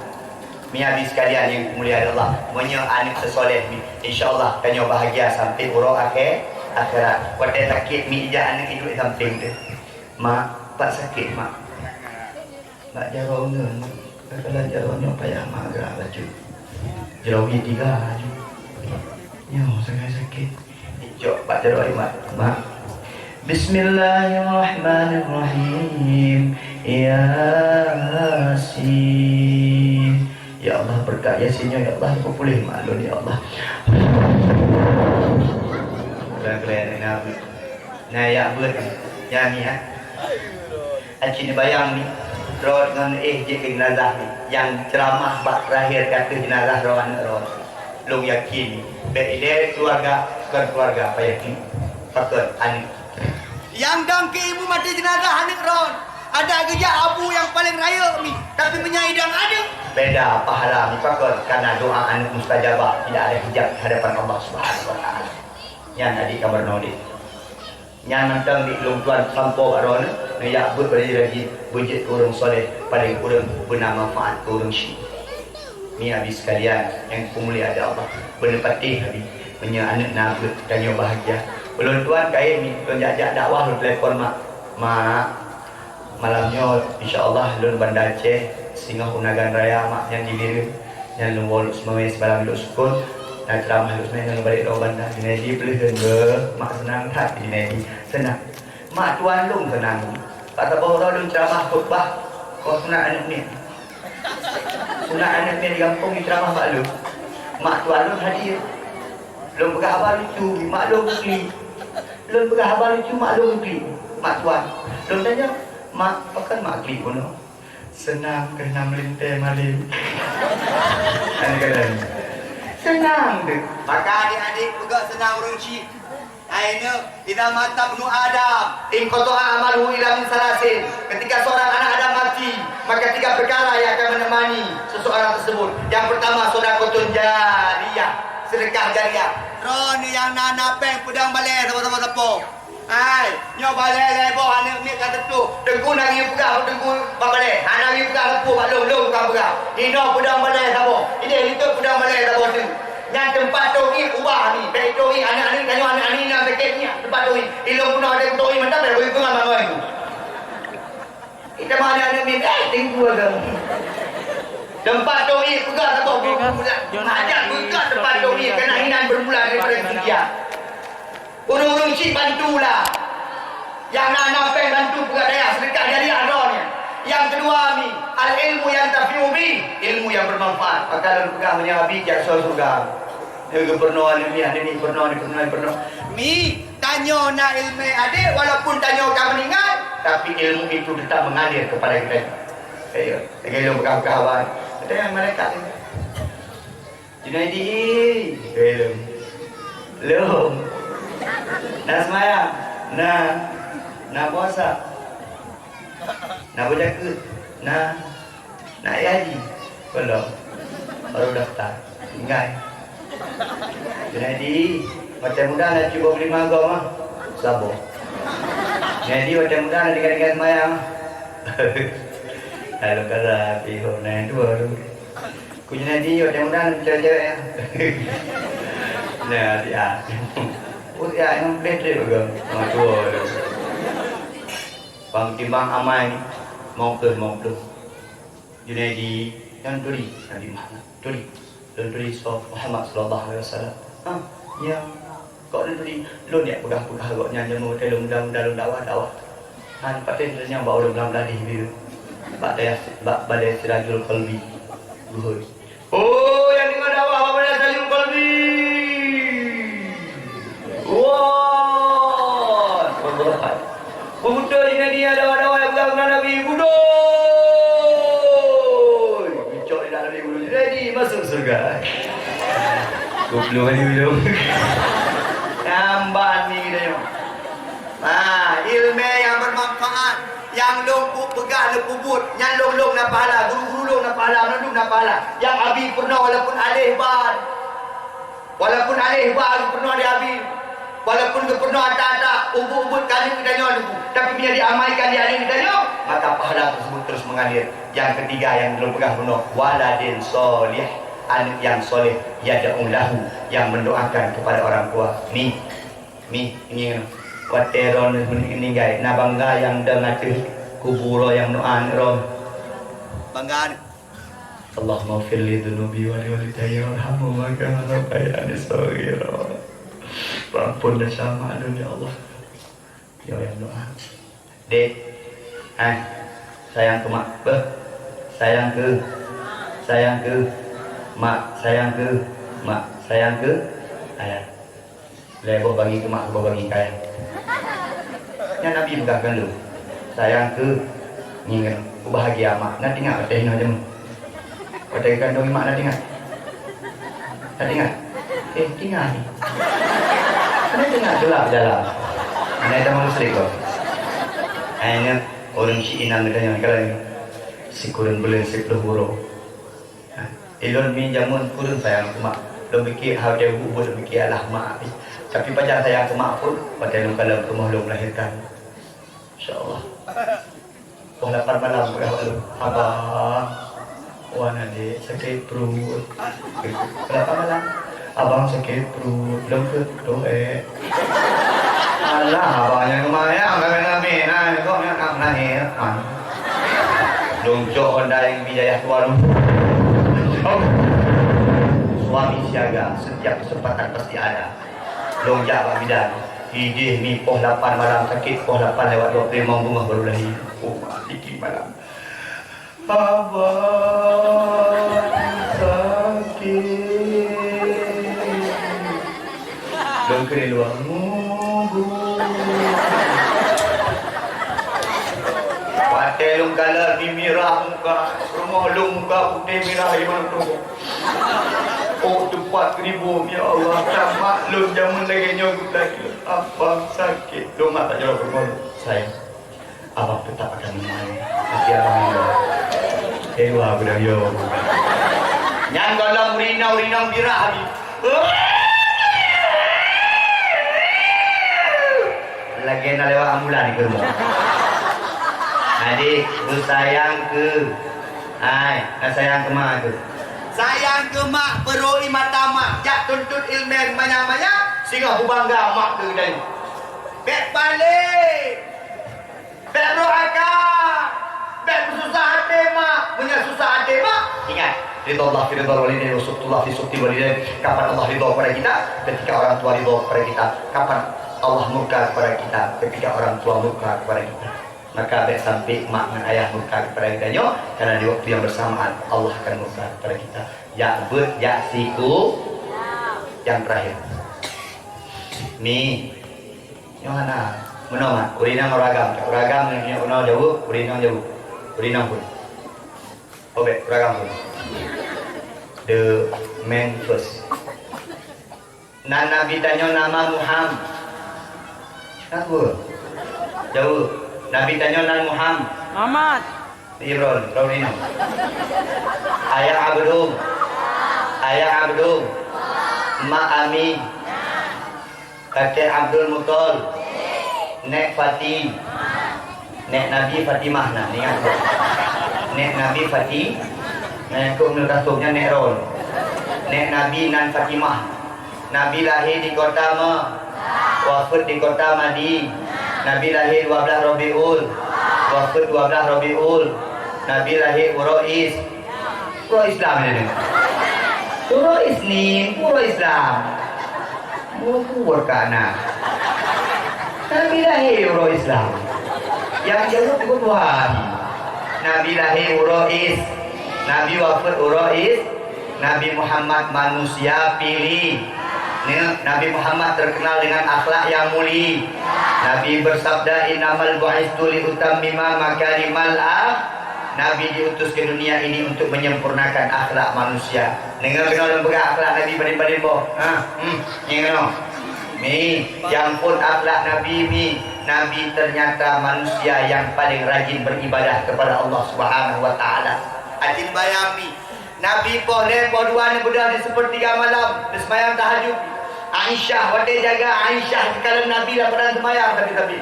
Meunyoe abi sekalian nyang dimuliakan Allah, meunyoe aneuk teusoleh nyoe, insya Allah tanyoe bahagia sampai uroe akhé-, akhirat. Watèe sakét mi ijak aneuk iduek sampéng teuh. "Mak, pat sakét, Mak?" "Bak jaroe ngon, bak jaroe nyoe payah mak gerak laju. Jaroe tiga laju. Nyoe sangat sakét." Icok bak jaroe, "Mak, Mak." Bismillahirrahmanirrahim. Yasin. Ya Allah, beureukat Yasin nyoe, ya Allah, peupuléh mak lôn, ya Allah. Keren-keren, nah, nah, ya, beuet, ya, ni, ya. Aci neubayang ni, droe ngon éh jeuet keu jeunazah ni, nyang ceuramah bak terakhir ka ateueh jeunazah droe aneuk droe. Lôn yakin, bèk ilèe keuluwarga, kon keuluwarga payah klik, pakon aneuk. Nyang dong keu imeum ateueh jeunazah aneuk droe, adak geujak abu nyang paleng rayeuk mi, tapi meunyoe idong aneuk, beda pahala mi, pakon, karena doa aneuk mustajabah, tidak ada hijab di hadapan Allah Subhanahu wa Taala. Nyan adik kamoe nyoe deh. Nyan mantong di lôn tuan sampoe bak droeneuh, neujak beuet bak lagèe beujeuet keu ureueng soleh, paleng kureueng beuna manfaat keu ureueng syik. Ni abi sekalian nyang dipeumulia lé Allah, beuneupatéh abi, meunyoe aneuk na beuet tanyoe bahagia. Ulôn tuan kayém ni, lôn jak-jak dakwah lôn telepon mak, "Mak, malam nyoe insya Allah lôn Banda Aceh, singoh u Nagan Raya mak nyan di Bireuen." Nyan lôn woe Lhokseumawe simalam Lhoksukon, na ceuramah Lhokseumawe nyan lôn balek lom Banda. Junaidi peuleuheun beuh, mak seunang that Junaidi. Seunang. Mak tuan lôn seunang. Bak saboh uroe lôn ceuramah khutbah, kon sunat aneuk miet. Sunat aneuk miet di gampông jiceuramah bak lôn. Mak tuan lôn hadir. Lôn peugah haba lucu, mak lôn geuklik. Lôn peugah haba lucu, mak lôn geuklik. Mak tuan. Lôn tanyong, "Mak, pakon mak klik bunoe?" "Seunang keuh na meulintèe malém." Kan keunan. Seunang deuh. Maka adik-adik peugah seunang ureueng syik. Hai neuk, "Idza mata ibnu Adam, inqata'a amaluhu illa min salasin." Ketika seorang anak Adam mati, maka tiga perkara yang akan menemani seseorang tersebut. Yang pertama, shadaqatun jariyah, sedekah jariah. Droeneuh nyang na, na péng peudong balèe saboh-saboh sapo. Hai, nyoe balèe lhèe boh aneuk miet ka teutoh. Teungku na geuyue peugah bak teungku bak balèe. Hana geuyue peugah teungku bak lôn, lôn ka peugah. Inoe peudong balèe saboh. Idéh linto peudong balèe saboh teuk. Nyan teumpat tôh ié ubah ni. Bèk tôh ié aneuk-aneuk tanyoe aneuk-aneuk inong sakét nyan. Teumpat tôh ié. Ilôn peunoh ada tôh ié mantap, bèk beuipeue ngon bangai. Kita mah aneuk-aneuk miet, eh, teungku agam. Teumpat tôh ié peugah saboh bulan. Hajat peugah teumpat tôh ié keunan hinan bermula daripada kesucian. Ureueng-ureueng chik bantulah. Nyang na, na péng bantu peugah dayah, sedekah jariah droe nyan. Nyang keudua mi, al ilmu yantafi'u bih, ilmu nyang bermanfaat. Maka lôn peugah meunyoe Abi jak soe syeuruga. Nyoe geupeureunoe aneuk miet, aneuk miet peurunoe, aneuk peurunoe, peurunoe. Mi, tanyoe na ileumèe adék, walaupun tanyoe ka meuninggai, tapi ilmu itu tetap mengalir kepada kita. Ayo, lagèe lôn peugah-peugah awai. Katanya malaikat ni. Junaidi, belum. Belum. Na seumayang? Na. Na puasa? Na beujakeut? Na. Na haji? Belum. Baru daftar. Tinggai. Junaidi, watèe muda na cuba lima agam ah. Saboh. Junaidi, watèe muda na tinggai-tinggai seumayang. Lalu kata, "Pihak na yang dua tu." Ku Junaidi, watèe muda na cewek-cewek ya. Nah, dia. Oh, dia yang boleh trip ke? Orang tua tu. Bang timbang amai, mongkeuh, mongkeuh. Junaidi, nyan turi Nabi Muhammad. Turi. Lôn turi soe Muhammad sallallahu alaihi wasallam. Ha, ya. Kok lôn turi, lôn jak peugah-peugah gobnyan jameun watèe lôn muda-muda lôn dakwah-dakwah. Han patéh lôn nyang bak ureueng blang bladeh biru. Bak dayah, bak balèe Sirajul Qalbi. Luhôi. Oh, nyang deungö dakwah bak balèe Sirajul Qalbi. Wah, beutôi. Beutôi Junaidi ada dakwah-dakwah nyang peugah keunan Nabi, beutôi. Geucok inan Nabi, beutôi. Junaidi masuk surga. Goblok ni belum. Nambah ni kita nyoe. Ha, ileumèe nyang bermanfaat, nyang lôn peugah lôn peubuet, nyan lôn, lôn na pahala, guru-guru lôn na pahala, mandum na pahala. Nyang Abi peurunoe walaupun alèh ba, walaupun alèh ba peurunoe di Abi. Walaupun geupeurunoe ata-ata, ubit-ubit kali geutanyoe, tapi meunyo diamaikan di aneuk geutanyoe, maka pahala tersebut terus mengalir. Yang ketiga yang ulôn peugah bunoe, waladin sholih, aneuk yang soleh, yad'u lahu, yang mendoakan kepada orang tua. Mi, mi, ini watèe droeneuh meuninggai, na bangga nyang dong ateueh kubu droe nyang meudoa aneuk droe. Bangga aneuk. Allahumma fir li dzunubi wa li walidayya warhamhuma kama rabbayani shaghira. Ampun desya mak lôn, ya Allah. Ya Allah, doa. Dek, hai, sayang keu mak, beuh. Sayang keu, sayang keu mak, sayang keu mak, sayang keu ayah. Lhèe boh bagi keu mak, lhèe boh bagi keu ayah. Nyan Nabi peugah keu lôn. Sayang keu, ngieng keu, kubahgia mak. Na teuingat watèe hinoe jameun? Watèe geukandong mak na teuingat? Na teuingat? Eh, teuingat. Na teuingat, tulak jalan. Aneuk tamong listrik kok. Aneuk ureueng si inong geutanyoe, kalau sikureueng buleuen siplôh uroe. Ilôn mi jameun kureueng sayang keu mak. Lôn piké hal nyang buet-buet lôn piké alah mak. Tapi pajan sayang keu mak phon, watèe lôn kalon keu mak lôn melahirkan. Insya Allah. Poh lapan malam peugah bak lôn, "Abang, wan adek sakét pruet." Poh lapan malam, "Abang sakét pruet, lôn keuh tuék." Alah, abang nyang geumayang, kami-kami, nah, kok nyang nak melahirkan. Lôn cok Honda yang bijayah tua lôn. Suami siaga, setiap kesempatan pasti ada. Lôn jak bak bidan. Idéh mi poh lapan malam sakét, poh lapan lewat dua puluh lima beungoh baru lahé. Oh, mak, tiga malam. Abang sakét. Lôn keu di luwa. Watèe lôn kalon mi mirah muka, rumoh lôn muka putéh mirah di mana tu. Oh, teumpat keu ribot, ya Allah, tamat lôn jameun lagèe nyoe geupeulaki. Abang sakét. Lôn mak tajak rumoh lôn. Sayang, abang tetap akan menemani. Kasih abang, ya Allah. Eh, wah, udah, yo. Nyan gohlom urinong-urinong birah habis. Lagèe na lewat ambulan di rumoh. Adik, beusayang keu Hai, na sayang keu mak keuh. Sayang keu mak, peurôi mata mak, jak tuntut ileumèe manyang-manyang, singoh beubangga mak keuh geutanyoe. Bèk paléng, bèk rôh aka, bèk beususah até mak. Meunyo susah até mak, ingat, ridha Allah fi ridhal walidain wa sukhtu Allah fi sukhtil walidain. Kapan Allah ridha kepada kita? Ketika orang tua ridha kepada kita. Kapan Allah murka kepada kita? Ketika orang tua murka kepada kita. Maka bèk sampai mak ngon ayah murka kepada geutanyoe, karena di waktu yang bersamaan Allah akan murka kepada kita. Jak beuet, jak siku. Yang terakhir. Mi. Nyoe hana. Meunoe mat. Ureueng inong ureueng agam. Ureueng agam nyoe meunoe jaweueb, ureueng inong jaweueb. Ureueng inong pun. Oh, bèk, ureueng agam pun. The man first. Nan Nabi tanyoe nama Muham. Apa? Jaweueb. Nabi tanyoe nan Muham. Muhammad. Ibrahim, Ibrahim. Ayah Abdul. Ayah Abdul. Mak Ami. Kakek Abdul Mutol. Nek Fati. Nek Nabi Fatimah, nah, ingat. Nek Nabi Fati-, nah, kok menurut kasumnya Nek Ron. Nek Nabi nan Fatimah. Nabi lahé di kota Me-, wafeuet di kota Madi. Nabi lahé dua belas Rabiul, wafeuet dua belas Rabiul. Nabi lahé uroe Is-, Uroe Islam nyan. Uroe Isnin, uroe Islam. Buku berkana. Nabi lahé uroe Islam. Nyang jaweueb bukan Tuhan. Nabi lahé uroe Is-, Nabi wafeuet uroe Is-, Nabi Muhammad manusia pilihan. Nabi Muhammad terkenal dengan akhlak yang mulia. Nabi bersabda, "Innamal bu'istu li utammima makarimal akh." Nabi diutus ke dunia ini untuk menyempurnakan akhlak manusia. Deungoe keunoe lôn peugah akhlak Nabi padum-padum boh. Ha? Hmm, nyoe keunoe. Mi, nyang phon akhlak Nabi mi, Nabi ternyata manusia yang paling rajin beribadah kepada Allah Subhanahu wa Taala. Atin bayang mi, Nabi poh lhèe poh dua neubeudôh di seupeurtiga malam, neuseumayang tahajud. Aisyah, watée jaga Aisyah dikalon Nabi lam keadaan seumayang, tapi-tapi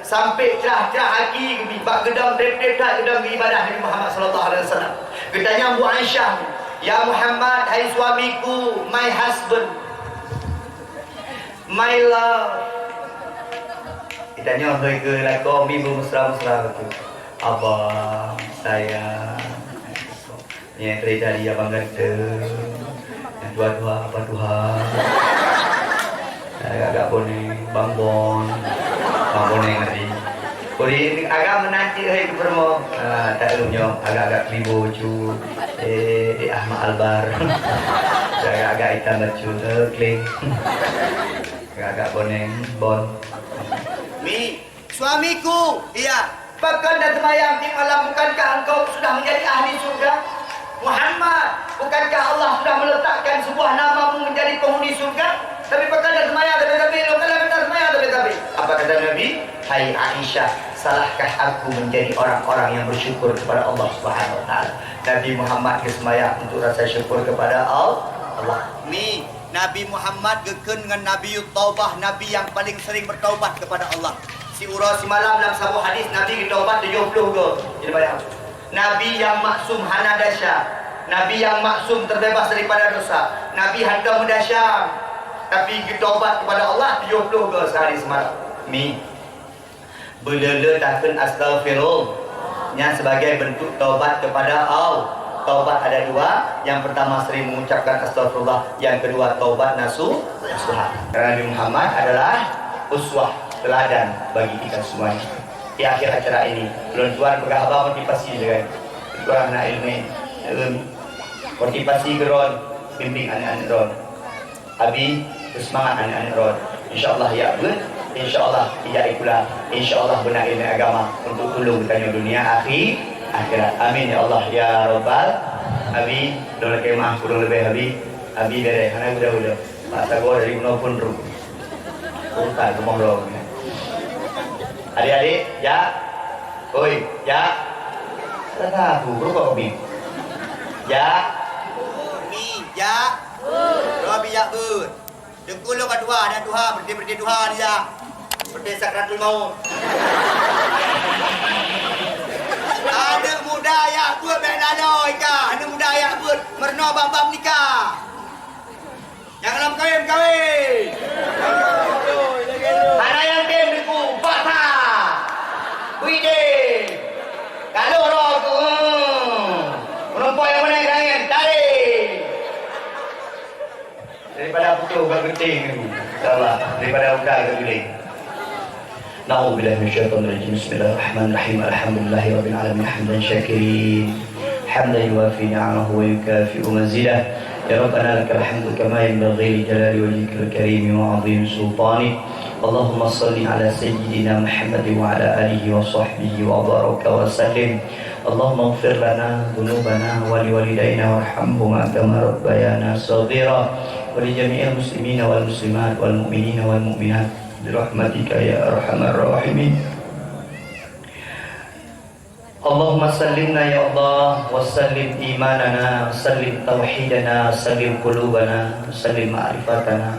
sampai cerah-cerah aki geubi bak geudong, treb-treb that geudong geuibadah Nabi Muhammad sallallahu alaihi wasallam. Geutanyong Bu Aisyah, "Ya Muhammad, hai suamiku, my husband, my love." Geutanyong lagée lakoe mi beumesra-mesra tu. "Abang, sayang." Nyang keuneuk jadi abang ganteng, nyang tuha-tuha abang tuha. Agak-agak boneng, bang bon, bang boneng tadi. Kodi agak meunan cit hai keu peurumoh. Ah, tak nyoe agak-agak kribo cu. Eh, eh, Ahmad Albar. Agak-agak hitam bacut, eh, kling. Agak-agak boneng, bon. Mi. Suamiku, iya. Pakon dah sembahyang tiap malam, bukankah engkau sudah menjadi ahli surga? Muhammad, bukankah Allah sudah meletakkan sebuah namamu menjadi penghuni surga? Tapi pakon dah sembahyang tapi-tapi, lo kan dah sembahyang tapi-tapi. Apa kata Nabi? "Hai Aisyah, salahkah aku menjadi orang-orang yang bersyukur kepada Allah Subhanahu wa Taala?" Nabi Muhammad geuseumayang untuk rasa syukur kepada Al-, Allah. Mi, Nabi Muhammad geukheun ngon Nabiut Taubah, nabi nyang paleng sering beutaubat keupada Allah. Siuroe simalam lam saboh hadis, Nabi geutaubat tujoh ploh goe. Jadi bayang, Nabi nyang maksum hana desya, Nabi nyang maksum teubeubaih daripada dosa, Nabi hantom meudesya, tapi geutaubat keupada Allah tujoh ploh goe seuhari simalam. Mi. Beuleu-leu takheun astaghfirullah. Nyan sebagai bentuk taubat kepada Allah. Taubat ada dua. Yang pertama sering mengucapkan astaghfirullah. Yang kedua taubat nasu-, nasuha. Karena Nabi Muhammad adalah uswah, teladan bagi kita semuanya. Di akhir acara ini, ulôn tuan peugah haba motivasi lagée. Tuan na ilmu. Motivasi keu droen, bimbing aneuk-aneuk droen. Abi, seumangat aneuk-aneuk droen. Insya Allah jak beuet, insya Allah jak sikula, insya Allah beuna ilmu agama untuk tulông geutanyoe dunia akhi-, akhirat. Amin ya Allah ya Rabbal. Abi, lôn lakée meu'ah kurang leubeh Abi. Abi bere, hana geuda-geuda. Pak sagoe dari bunoe pun ru. Bukan rumoh lôn. Adik-adik, jak. Oi, jak. Salah satu, berubah Abi. Jak. Mi, jak. Robi jak beuet. Teungku lôn ka tuha, dah tuha, berhenti-berhenti tuha dia. Berhenti sakratul maut. Aneuk muda jak beuet bék laloe ka, aneuk muda jak beuet, meurunoe bab-bab nikah. Nyang lam kawin, kawin. Hana nyang tem Teungku, paksa. Wih deh. Kalau roh tu, hmm. Menumpuk yang mana yang angin, tarik. Daripada putus kat genting ni. Salah. Daripada ukai kat guling. Na'udzubillahi minasyaitonirrajim. Bismillahirrahmanirrahim. Alhamdulillahirabbil alamin. Hamdan syakirin. Hamdan yuwafi ni'amahu wa yukafi'u mazidah. Ya Rabbana lakal hamdu kama yanbaghi li jalali wajhikal karimi wa 'azimi sultanik. Allahumma shalli ala sayyidina Muhammadin wa ala alihi wa sahbihi wa baraka wa sallim. Allahumma ighfir lana dzunubana wa liwalidaina warhamhuma kama rabbayana shaghira wa li jami'il muslimina wal muslimat wal mu'minina wal mu'minat bi rahmatika ya arhamar rahimin. Allahumma sallimna ya Allah wa sallim imanana, sallim tauhidana, sallim qulubana, sallim ma'rifatana,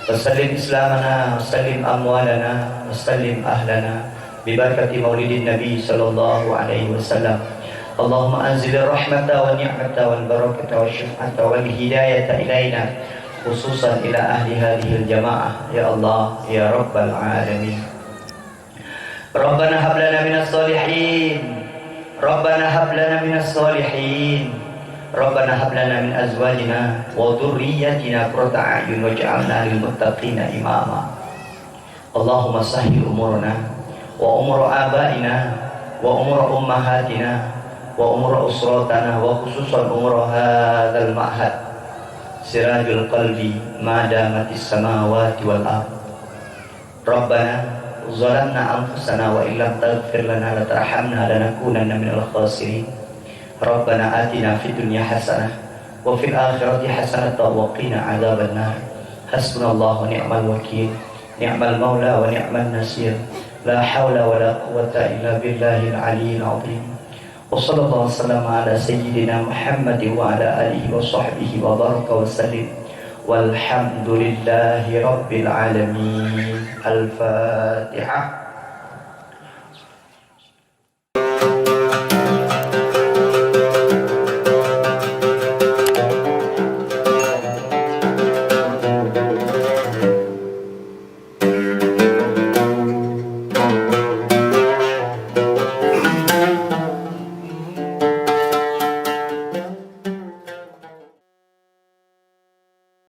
wa sallim islamana, wa sallim amwalana, wa sallim ahlana. Bibarakati maulidin Nabi sallallahu alaihi wasallam. Allahumma anzilir rahmata wa ni'mata wal barakata wa syafa'ata wal hidayata ilaina, khususan ila ahli hadhil jamaah, ya Allah, ya Rabbal alamin. Rabbana hab lana minas shalihin. Rabbana hab lana minas shalihin. Rabbana hab lana min azwajina wa dzurriyyatina qurrata a'yun waj'alna lil muttaqina imama. Allahumma sahhil umurana wa umura abaina wa umura ummahatina wa umura usratana wa khususan umura hadzal ma'had sirajul qalbi ma damatis samawati wal ard. Rabbana zalamna anfusana wa illam taghfir lana wa tarhamna lanakunanna minal khasirin. Rabbana atina fid dunya hasanah wa fil akhirati hasanatan wa qina adzabannar. Hasbunallahu wa ni'mal wakil, ni'mal maula wa ni'man nasir. La haula wa la quwwata illa billahil aliyyil azim. Wa sallallahu wasallam ala sayyidina Muhammadin wa ala alihi wa sahbihi wa baraka wa sallim. Walhamdulillahi rabbil alamin. Al-Fatihah.